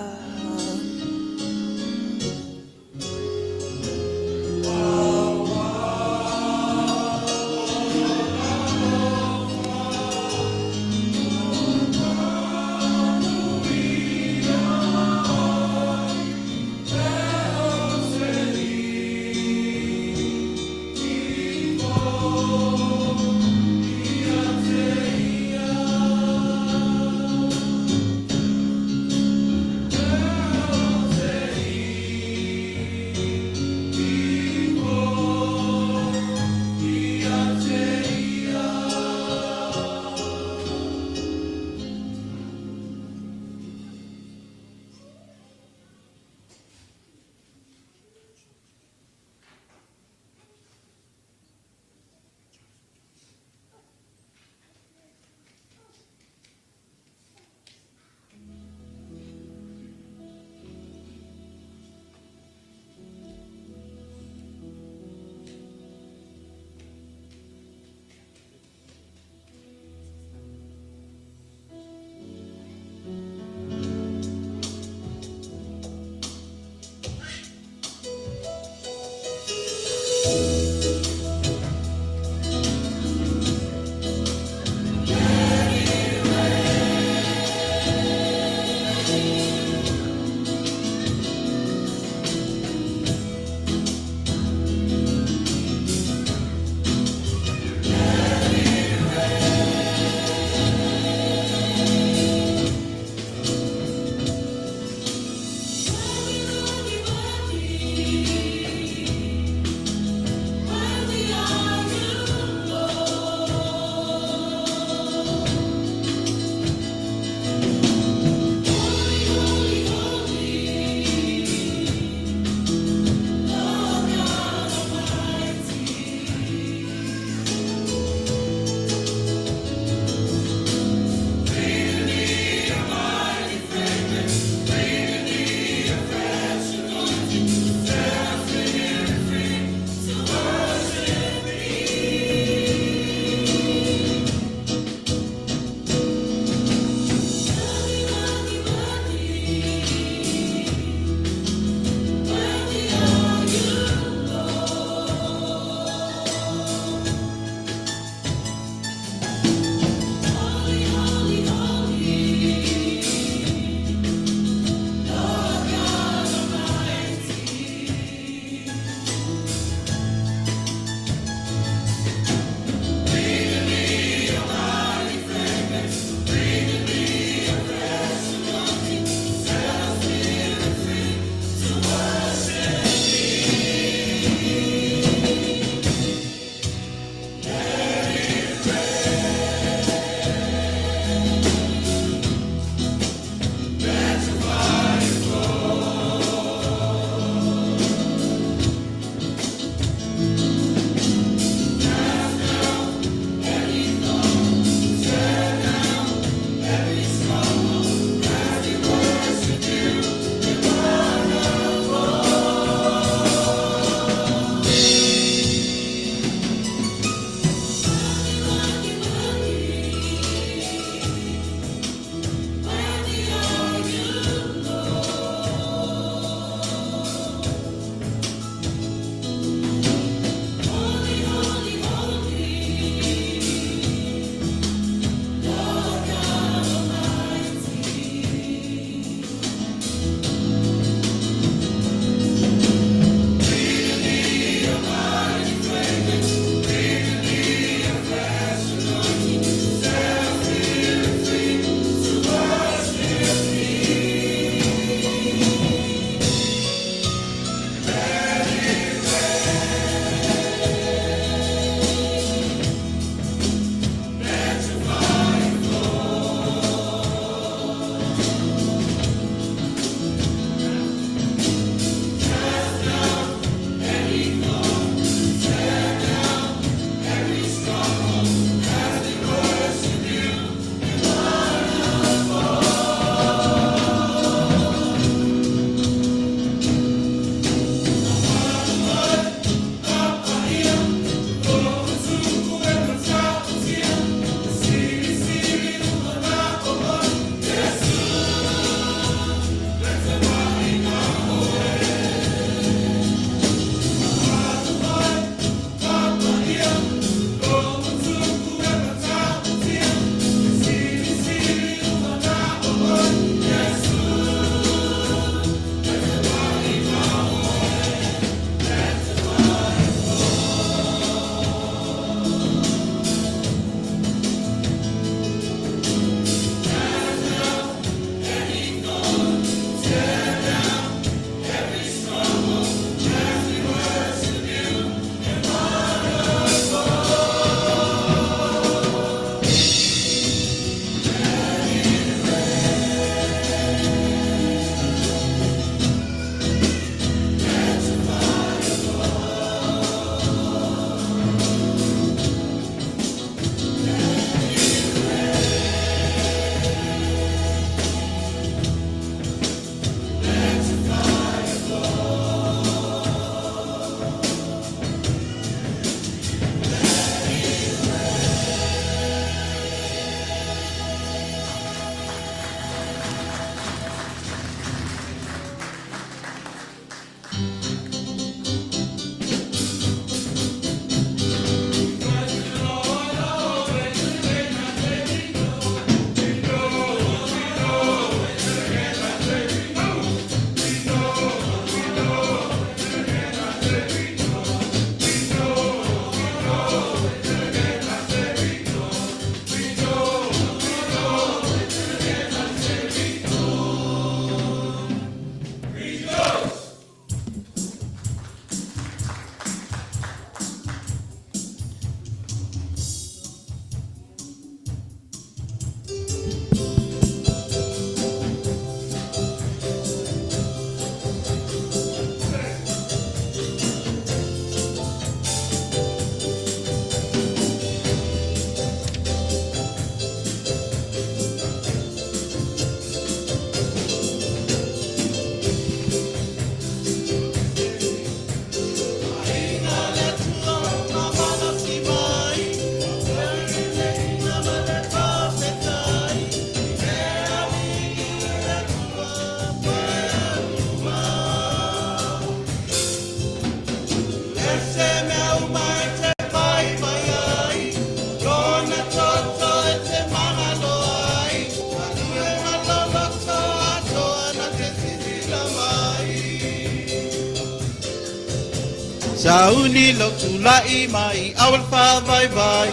Sauni lou tulai mai aua le faavaivai,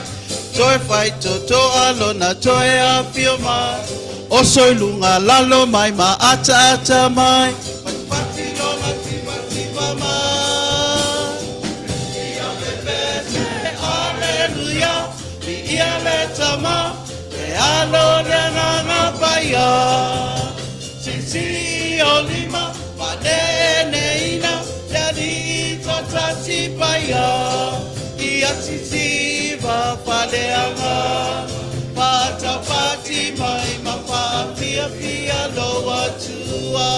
Toe faitotoa lona toe afio mai, Oso i luga lalo mai ma ataata mai, Patipati lona tivativatia mai. Ia pepese, Aleluia, Viia le Tama, le Alo le Agaga Paia. Siisii o lima, faaneeneina, le Alii toatasi paia. Ia sisiva faaleaga, faataupati mai ma faafiafia lou Atua.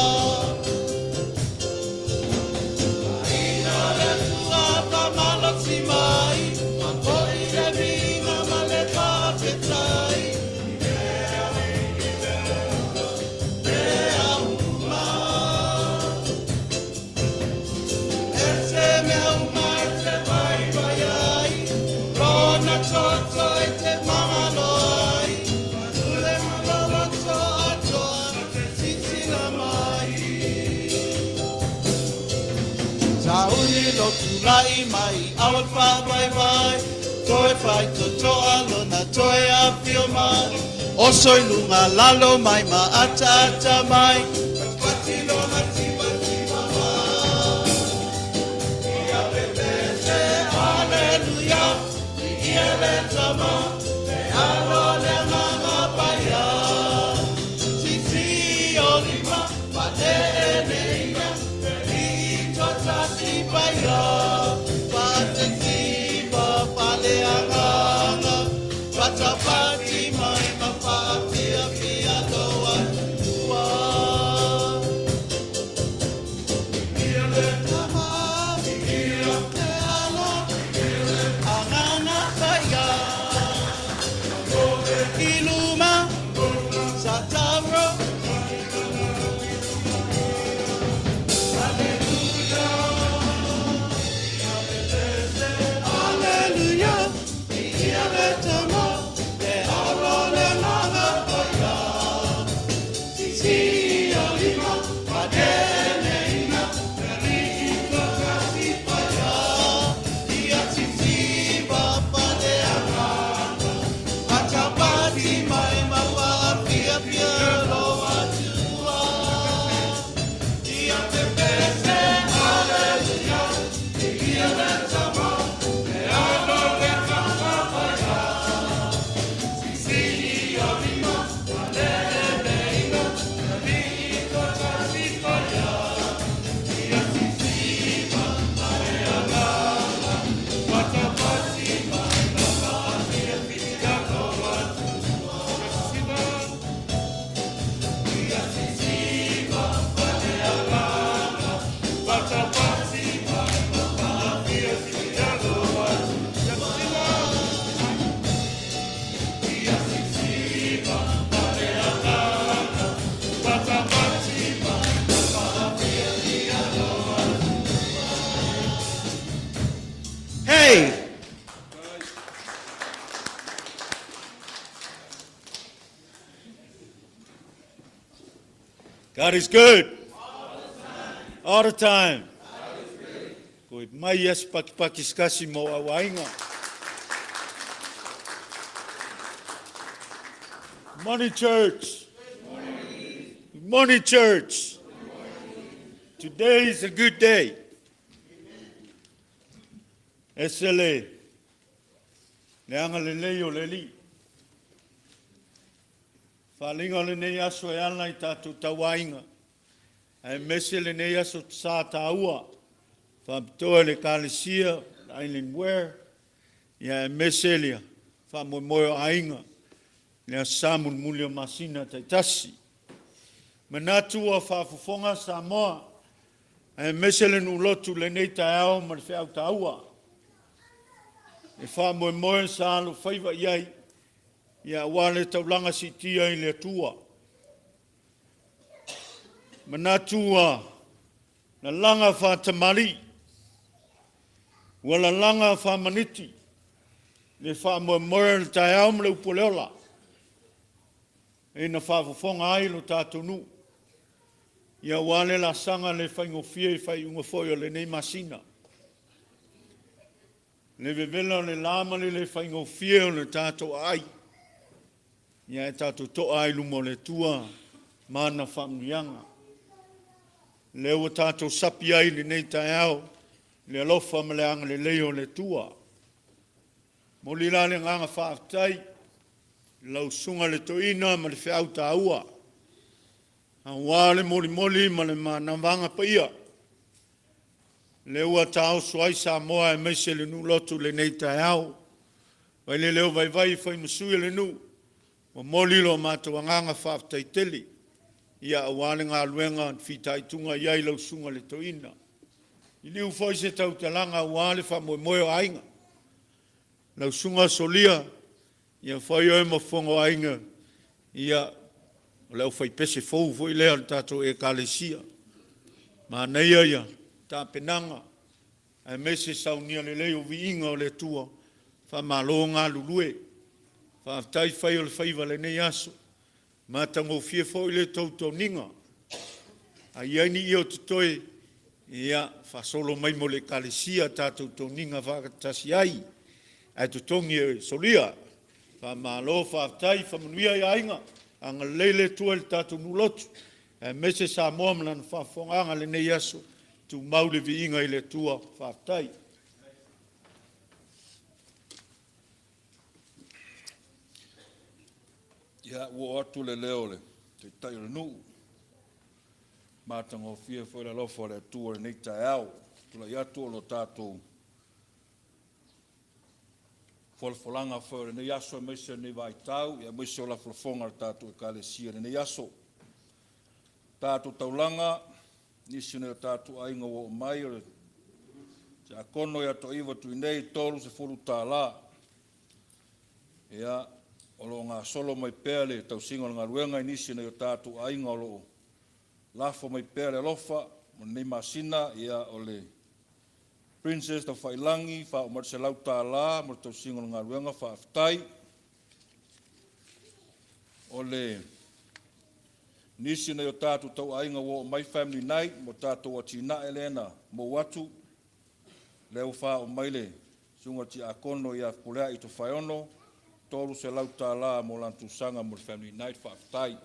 Aina le Atua faamalosi mai, faafoi le viiga ma le faafetai. Mea uma, e se mea uma e te vaivai ai, lona toto e te magalo ai, le maloloto atoa te silasila mai. Sauni lou tulai mai aua le faavaivai, Toe faitotoa lona toe afio mai, Oso i luga lalo mai ma ataata mai, Patipati lona tivativa mai. Ia pepese, Aleluia, Viia le Tama, le Alo le Agaga Paia. Siisii o lima, faaneeneina, le Alii toatasi paia. Faatasiva faaleagaga, faatapati mai ma faafiafia lou Atua. Viia le Tama, le Alo, Agaga Paia. I luma, Sataro. Aleluia, Viia le Tama, le Alo le Agaga Paia. Siisii o lima, faaneeneina, le Alii toatasi paia. Ia sisiva faaleagaga, faataupati mai ma faafiafia lou Atua. Ia pepese, Aleluia, Viia le Tama, le Alo le Agaga Paia. Siisii o lima, faaneeneina, le Alii toatasi paia. Ia sisiva faaleagaga, faataupati mai ma faafiafia lou Atua. Ia sisiva faaleagaga, faataupati mai ma faafiafia lou Atua. Ia sisiva faaleagaga, faataupati mai ma faafiafia lou Atua. Hey! God is good. All the time. Ko i mai as paki paki skasi mo awainga. Good morning, church. Good morning, church. Today is a good day. E se le le agalelei o le Alii. Faaliga o lenei aso e ala i tatou tauaiga. Aemaise lenei aso sa taua. Faapitoa le Ekalesia, Island Wear, ia aemaise le faamoemoe o aiga, le aso sa mulimuli o masina taitasi. Manatu ua faafofoga Samoa, aemaise le nuulotu lenei taeao ma le feau taua. E faamoemoe sa alofaiva i ai, ia aua le taulaga siitia i le Atua. Manatu ua lalaga faatamali'i, ua lalaga faamaniti, le faamoemoe o le taeao ma le upu o le ola, ina faafofoga ai lo tatou nuu. Ia aua le laasaga le faigofie i faaiuga foi o lenei masina. Le vevela o le la ma le le faigofie o le tatou aai, ia e tatou to'a ai i luma o le Atua ma ana faamanuiaga. Lea ua tatou sapi ai i lenei taeao i le alofa ma le agalelei o le Atua. Momoli la le agaga faafetai i lau Susuga i le Toeaina ma le feau taua, aua le molimoli ma le manavaga paia lea ua taoso ai Samoa aemaise le nuu lotu i lenei taeao. Mai le leo vaivai e fai ma sui o le nuu, momoli lo matou agaga faafetai tele ia aua le galuega na fitaituga i ai lau Susuga i le Toeaina. Liliu foi se tautalaga aua le faamoemoe o aiga, lau Susuga Solia, ia fai oe ma fofoga o aiga, ia o le aufaipese fou foi lea a le tatou Ekalesia. Manaia ia tapenaga aemaise saunia lelei o viiga o le Atua, faamalo galulue, faafetai fai o le faiva i lenei aso. Matagofie foi le tou toniga. A i ai ni ie o totoe, ia faasolo mai mo le Ekalesia tatou toniga faatasi ai, ae totogi e Solia. Faamalo faafetai, faamanuia i aiga, agalelei le Atua i le tatou nuu lotu aemaise Samoa ma lana faafofogaaga i lenei aso, tumau le viiga i le Atua. Faafetai. Ia, ua oo atu le leo o le Taitai o le nuu, matagofie foi le alofa o le Atua i lenei taeao. Tulai atu o lo tatou folafolaga foi o lenei aso aemaise lenei vaitau, aemaise o lafolafoga a le tatou Ekalesia i lenei aso. Tatou taulaga, nisi o nai o tatou aiga ua oo mai, o le Tiakono ia Toaiva Tuinei, $30. Ia, o lo o gasolo mai pea le tausiga o le galuega i nisi o nai o tatou aiga o lo o lafo mai pea le alofa mo lenei masina. Ia, o le Princess Taufaialagi, faaoo mai le $100 mo le tausiga o le galuega, faafetai. O le nisi o nai o tatou tauaiga ua oo mai, Family Night mo tatou atinae lea na mou atu, lea ua faaoo mai le susuga i le Tiakono ia Fepuleai Tofaeono, $300 mo lana tuisaga mo le Family Night, faafetai.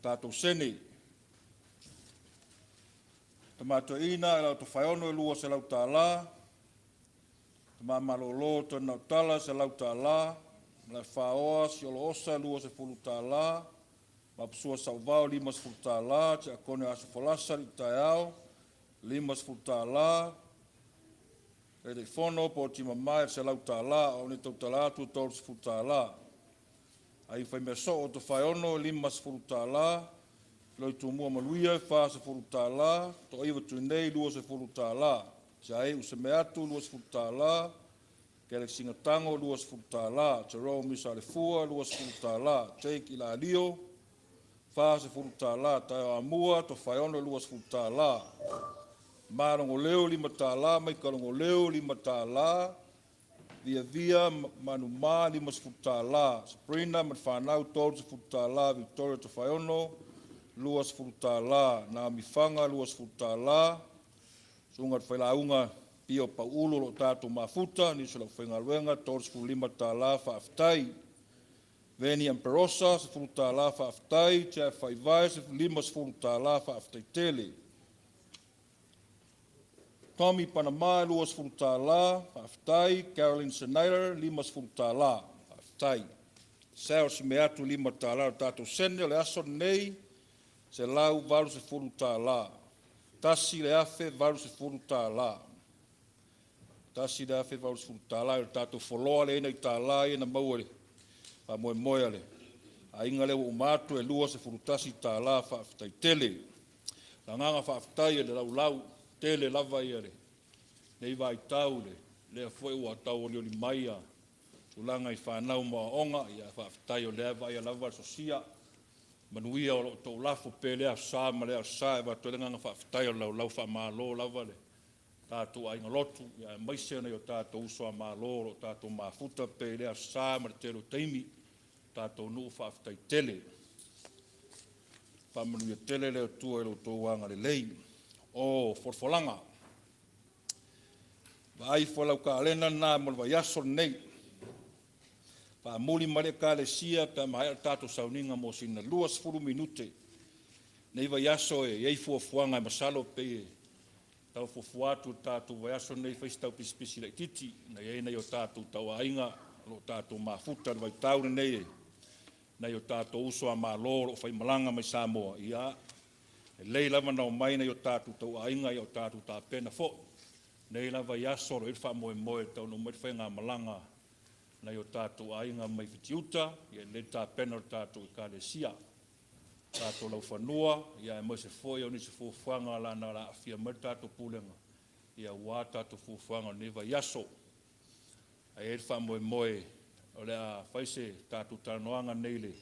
Tatou sene, Tama Toeaina Aelao Tofaeono, $200, Tama Malolo Tony Naotala, $100, Malaefaoa Siolo Osa, $20, Vapusua Sauvao, $50, Tiakono Aso Folasa Alii Taeao, $50, Taitaifono Poti Mamae, $100, o au nei e tautala atu e $30. Aiga Faimea soo o Tofaeono, $50, Loi Tumua Maluia, $40, Toaiva Tuinei, $20, Tiaei Usemeatu, $20, Galaxy Tago, $20, Jerome Misa Alefua, $20, Jake Ilalio, $40, Taeo Amua Tofaeono, $20, Malogoleo, $5, Maika Logoleo, $5, Viavia Manuma, $50, Sabrina ma le fanau, $30, Victoria Tofaeono, $20, Naomi Faga, $20, Susuga i le Failauga Pio Pauulu o lo o tatou mafuta, nisi o le aufaigaluega, $35, faafetai. Veni Amperosa, $10, faafetai. Jeff Faivae, $50, faafetai tele. Tommy Panama, $20, faafetai. Carolyn Snyder, $50, faafetai. Sal Simeatu, $5. O le tatou sene o le aso lenei, $180. $1,080. $1,080. O le tatou foloa lea e i ai nai tala ia na maua i le faamoemoe a le aiga lea ua uma atu e $21. Faafetai tele. O le agaga faafetai e le laulau tele lava lenei vaitau lea foi ua tau olioli mai tulaga i fanau mo aoaoga, ia faafetai o lea e vaaia lava le sosia manuia o lo o outou lafo pea i lea Aso Sa ma lea Aso Sa e avatu ai le agaga faafetai o le laulau. Faamalo lava le tatou aiga lotu, aemaise nai o tatou uso a Malo o lo o tatou mafuta pea i lea Aso Sa ma le tele o taimi. Tatou nuu, faafetai tele. Faamanuia tele le Atua i lo outou agalelei. O folafolaga. Vaai ifo i lau kalena lena mo le vaiaso lenei. Faamuli mai le Ekalesia pe a maea le tatou sauniga mo sina 20 minute. Nei vaiaso e i ai fuafuaga e masalo pei e tau fuafua atu le tatou vaiaso lenei fai se taupisipisi laitiiti na i ai nai o tatou tauaiga o lo o tatou mafuta i le vaitau lenei e nai o tatou uso a Malo o lo o faimalaga mai Samoa, ia, lelei lava na omai nai o tatou tauaiga ia o tatou tapena foi. Nei lava i aso o lo o i ai le faamoemoe e taunuu mai le faigamalaga nai o tatou aiga mai Fitiuta, ia lelei le tapena o le tatou Ekalesia, tatou laufanua, ia aemaise foi o nisi fuafuaga lana o le a aafia mai le tatou pulega, ia aua tatou fuafuaga o lenei vaiaso. Ae i ai le faamoemoe o le a fai se tatou talanoaga nei le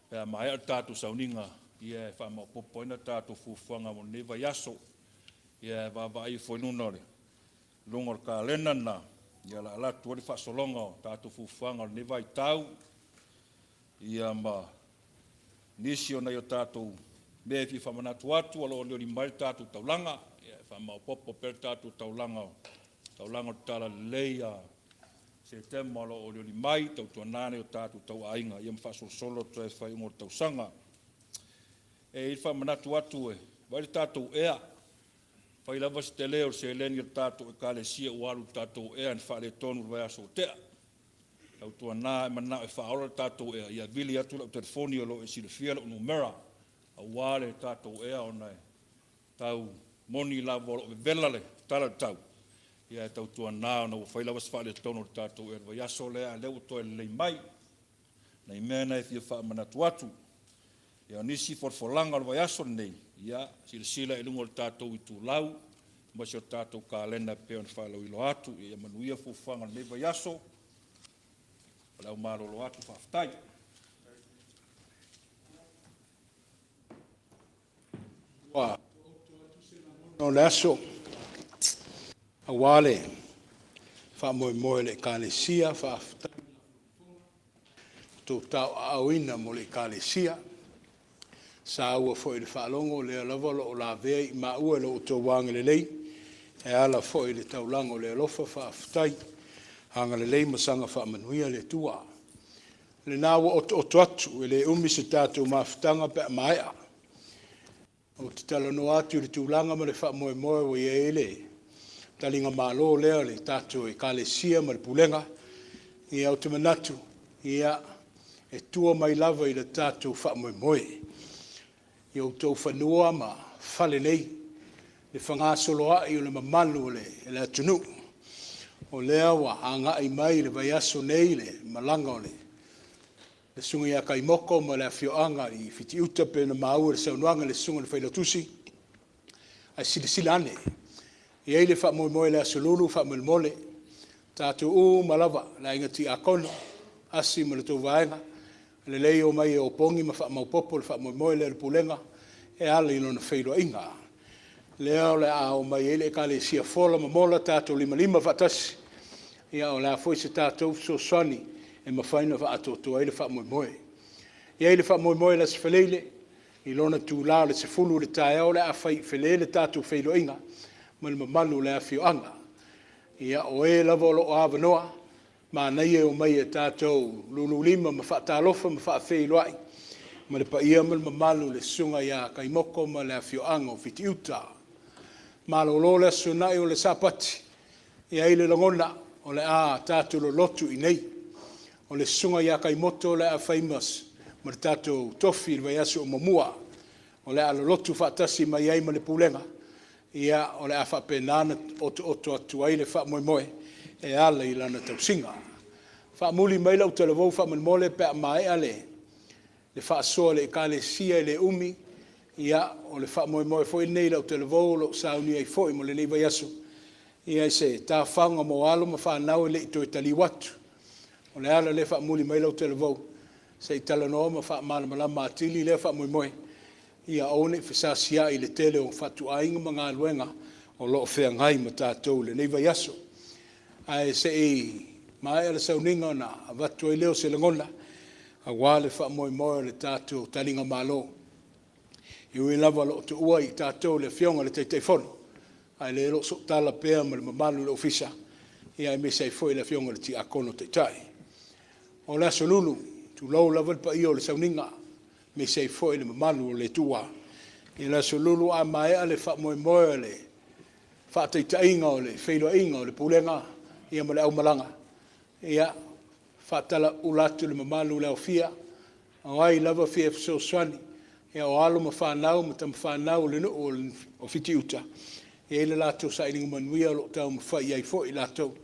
pe a maea le tatou sauniga, ia e faamaopoopo ai na tatou fuafuaga mo lenei vaiaso. Ia e vaavaai ifo i luna o le luga o le kalena lena, ia o le a alu atu ai le faasologa o tatou fuafuaga o lenei vaitau, ia ma nisi o nai o tatou mea e fia faamanatu atu o lo o olioli mai le tatou taulaga, ia e faamaopoopo pea le tatou taulaga o taulaga o le Talalelei ia Setema o lo o olioli mai, tautuana nai o tatou tauaiga ia ma faasolosolo atu ai i le faaiuga o le tausaga. E i ai le faamanatu atu e vaai le tatou ea, fai lava se tele o le seleni a le tatou Ekalesia ua alu i le tatou ea na faaletonu i le vaiaso ua tea. Tautuana a e manao e faaola le tatou ea, ia vili atu lau telefoni o lo o e silafia lou numera aua le tatou ea ona e tau moni lava o lo o vevela le tala i le tau, ia ae tautuana ona ua fai lava si faaletonu o le tatou ea i le vaiaso lea, a o lea ua toe lelei mai. Nai mea na e fia faamanatu atu. Ia o nisi folafolaga o le vaiaso lenei, ia, silasila i luga o le tatou itulau aemaise o le tatou kalena e pei ona faalauiloa atu. Ia manuia fuafuaga o lenei vaiaso. O le au malolo atu, faafetai. Ua o le aso aua le faamoemoe o le Ekalesia, faafetai tou tauaaoina mo le Ekalesia. Saua foi i le faalogo o lea lava o lo o lavea i maua i lo outou agalelei e ala foi i le taulaga o le alofa, faafetai. Agalelei ma saga faamanuia le Atua. O lena ua otooto atu, e le umi se tatou mafutaga pe a maea. Ou te talanoa atu i le tulaga ma le faamoemoe ua i ai le taligamalo lea a le tatou Ekalesia ma le Pulega. Ia, ou te manatu, ia, e tua mai lava i le tatou faamoemoe i outou fanua ma fale nei, le fegasoloai o le mamalu o le atunuu. O lea ua agai mai i le vaiaso nei le malaga a le Susuga ia Kaimoto ma le afioaga i Fitiuta pei ona maua i le saunoaga a le Susuga i le Failautusi. Ae silasila ane, e i ai le faamoemoe i le Aso Lulu faamolemole, tatou uma lava, le aiga tiakono, Asi ma le tou vaega, e lelei le omai e opogi ma faamaopoopo le faamoemoe lea o le Pulega e ala i lona feiloaiga. Lea o le a omai ai le Ekalesia Fola ma Mola tatou limalima faatasi, ia o le a foi se tatou fesoasoani e mafai ona faaatoatoa ai le faamoemoe. E i ai le faamoemoe i le Aso Faraile i lona itula o le 10:00 i le taeao o le a fai i Fale le tatou feiloaiga ma le mamalu o le afioaga. Ia, o e lava o lo o avanoa, manaia le omai e tatou lululima ma faatalofa ma faafeiloai ma le paia ma le mamalu i le Susuga ia Kaimoto ma le afioaga o Fitiuta. Malolo le Aso Toonai o le Sapati, e i ai le lagona o le a tatou lolotu i inei. O le Susuga ia Kaimoto o le a fai ma le tatou tofi i le vaiaso o muamua. O le a lolotu faatasi mai ai ma le Pulega, ia o le a faapena ona otooto atu ai le faamoemoe e ala i lana tausiga. Faamuli mai lau talavou faamolemole pe a maea le faasoa a le Ekalesia, e le umi. Ia, o le faamoemoe foi lenei i lau talavou o lo o saunia ai foi mo lenei vaiaso i se tafaga mo alo ma fanau e le i toe taliu atu. O le ala lea e faamuli mai ai lau talavou, se i talanoa ma faamalamalama atili lea faamoemoe, ia aua ne i fesaasiai i le tele o fatuaiga ma galuega o lo o feagai ma tatou i lenei vaiaso. Ae se i maea le sauniga ona avatu ai lea o se lagona aua le faamoemoe o le tatou taligamalo. E ui lava o lo o tuua i tatou e le Afioga i le Taitaifono, Ae o lea o lo o sootala pea ma le mamalu o le Ofisa, ia aemaise ai foi le Afioga i le Tiakono Taitai. O le Aso Lulu, tulou lava le paia o le sauniga, aemaise ai foi le mamalu o le Atua. I le Aso Lulu a maea le faamoemoe o le faataitaiga o le feiloaiga o le Pulega ma le aumalaga, ia, faatalauula atu i le mamalu o le aofia, o ai lava e fia fesoasoani, o alo ma fanau ma tama fanau a le nuu o Fitiuta, e i ai le latou sailiga manuia o lo o taumafai i ai foi latou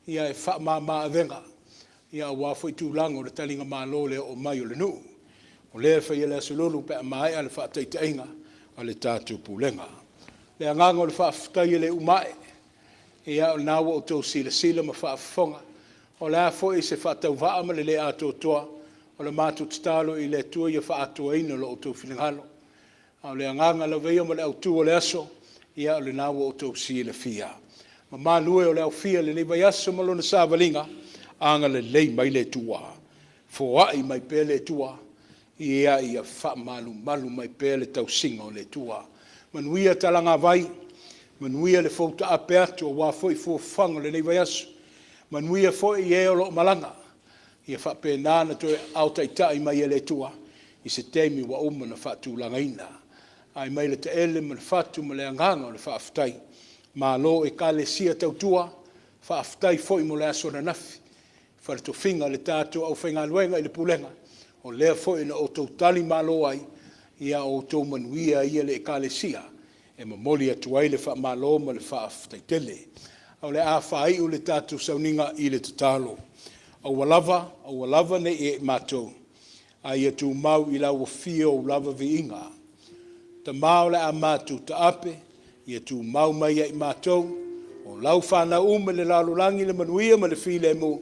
e faamama-avega aua foi tulaga o le taligamalo o le oo mai o le nuu. O lea e faia i le Aso Lulu pe a maea le faataitaiga a le tatou Pulega. O le agaga o le faafetai e le uma a'e, o lena ua outou silasila ma faafofoga, o le a foi se faatauvaa ma le le atoatoa, o le matou tatalo i le Atua ia faaatoaina lo outou finagalo. A o le agaga lava ia ma le autu o le aso, ia o lena ua outou silafia. Mamalu e o le aofia i lenei vaiaso ma lona savaliga, agalelei mai le Atua, foai mai pea le Atua, ia faamalumalu mai pea le tausiga a le Atua. Manuia talagavai, manuia le foutaape atu aua foi fuafuaga o lenei vaiaso, manuia foi e o lo o malaga, ia faapena ona toe aao taitai mai e le Atua i se taimi ua uma ona faatulagaina. Ae mai le taele ma le fatu ma le agaga o le faafetai, malo Ekalesia tautua, faafetai foi mo le aso ananafi i fale tofiga o le tatou aufaigaluega i le Pulega, o lea foi na outou talimalo ai, ia o outou manuia ia i le Ekalesia e momoli atu ai le faamalo ma le faafetai tele. Ae o le a faaiu le tatou sauniga i le tatalo. Aua lava, aua lava ne i e i matou, a ia tumau i lauafia ou lava viiga. Tama o le a matou taape, ia tumau mai ia i matou, o lau fanau uma i le lalolagi le manuia ma le filemu,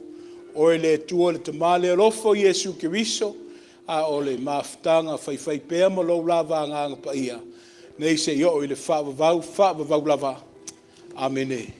Oe le Atua le Tama le alofa o Iesu Keriso, a o le mafutaga faifaipea ma lou lava Agaga Paia, nei seia oo i le faavavau, faavavau lava. Amene.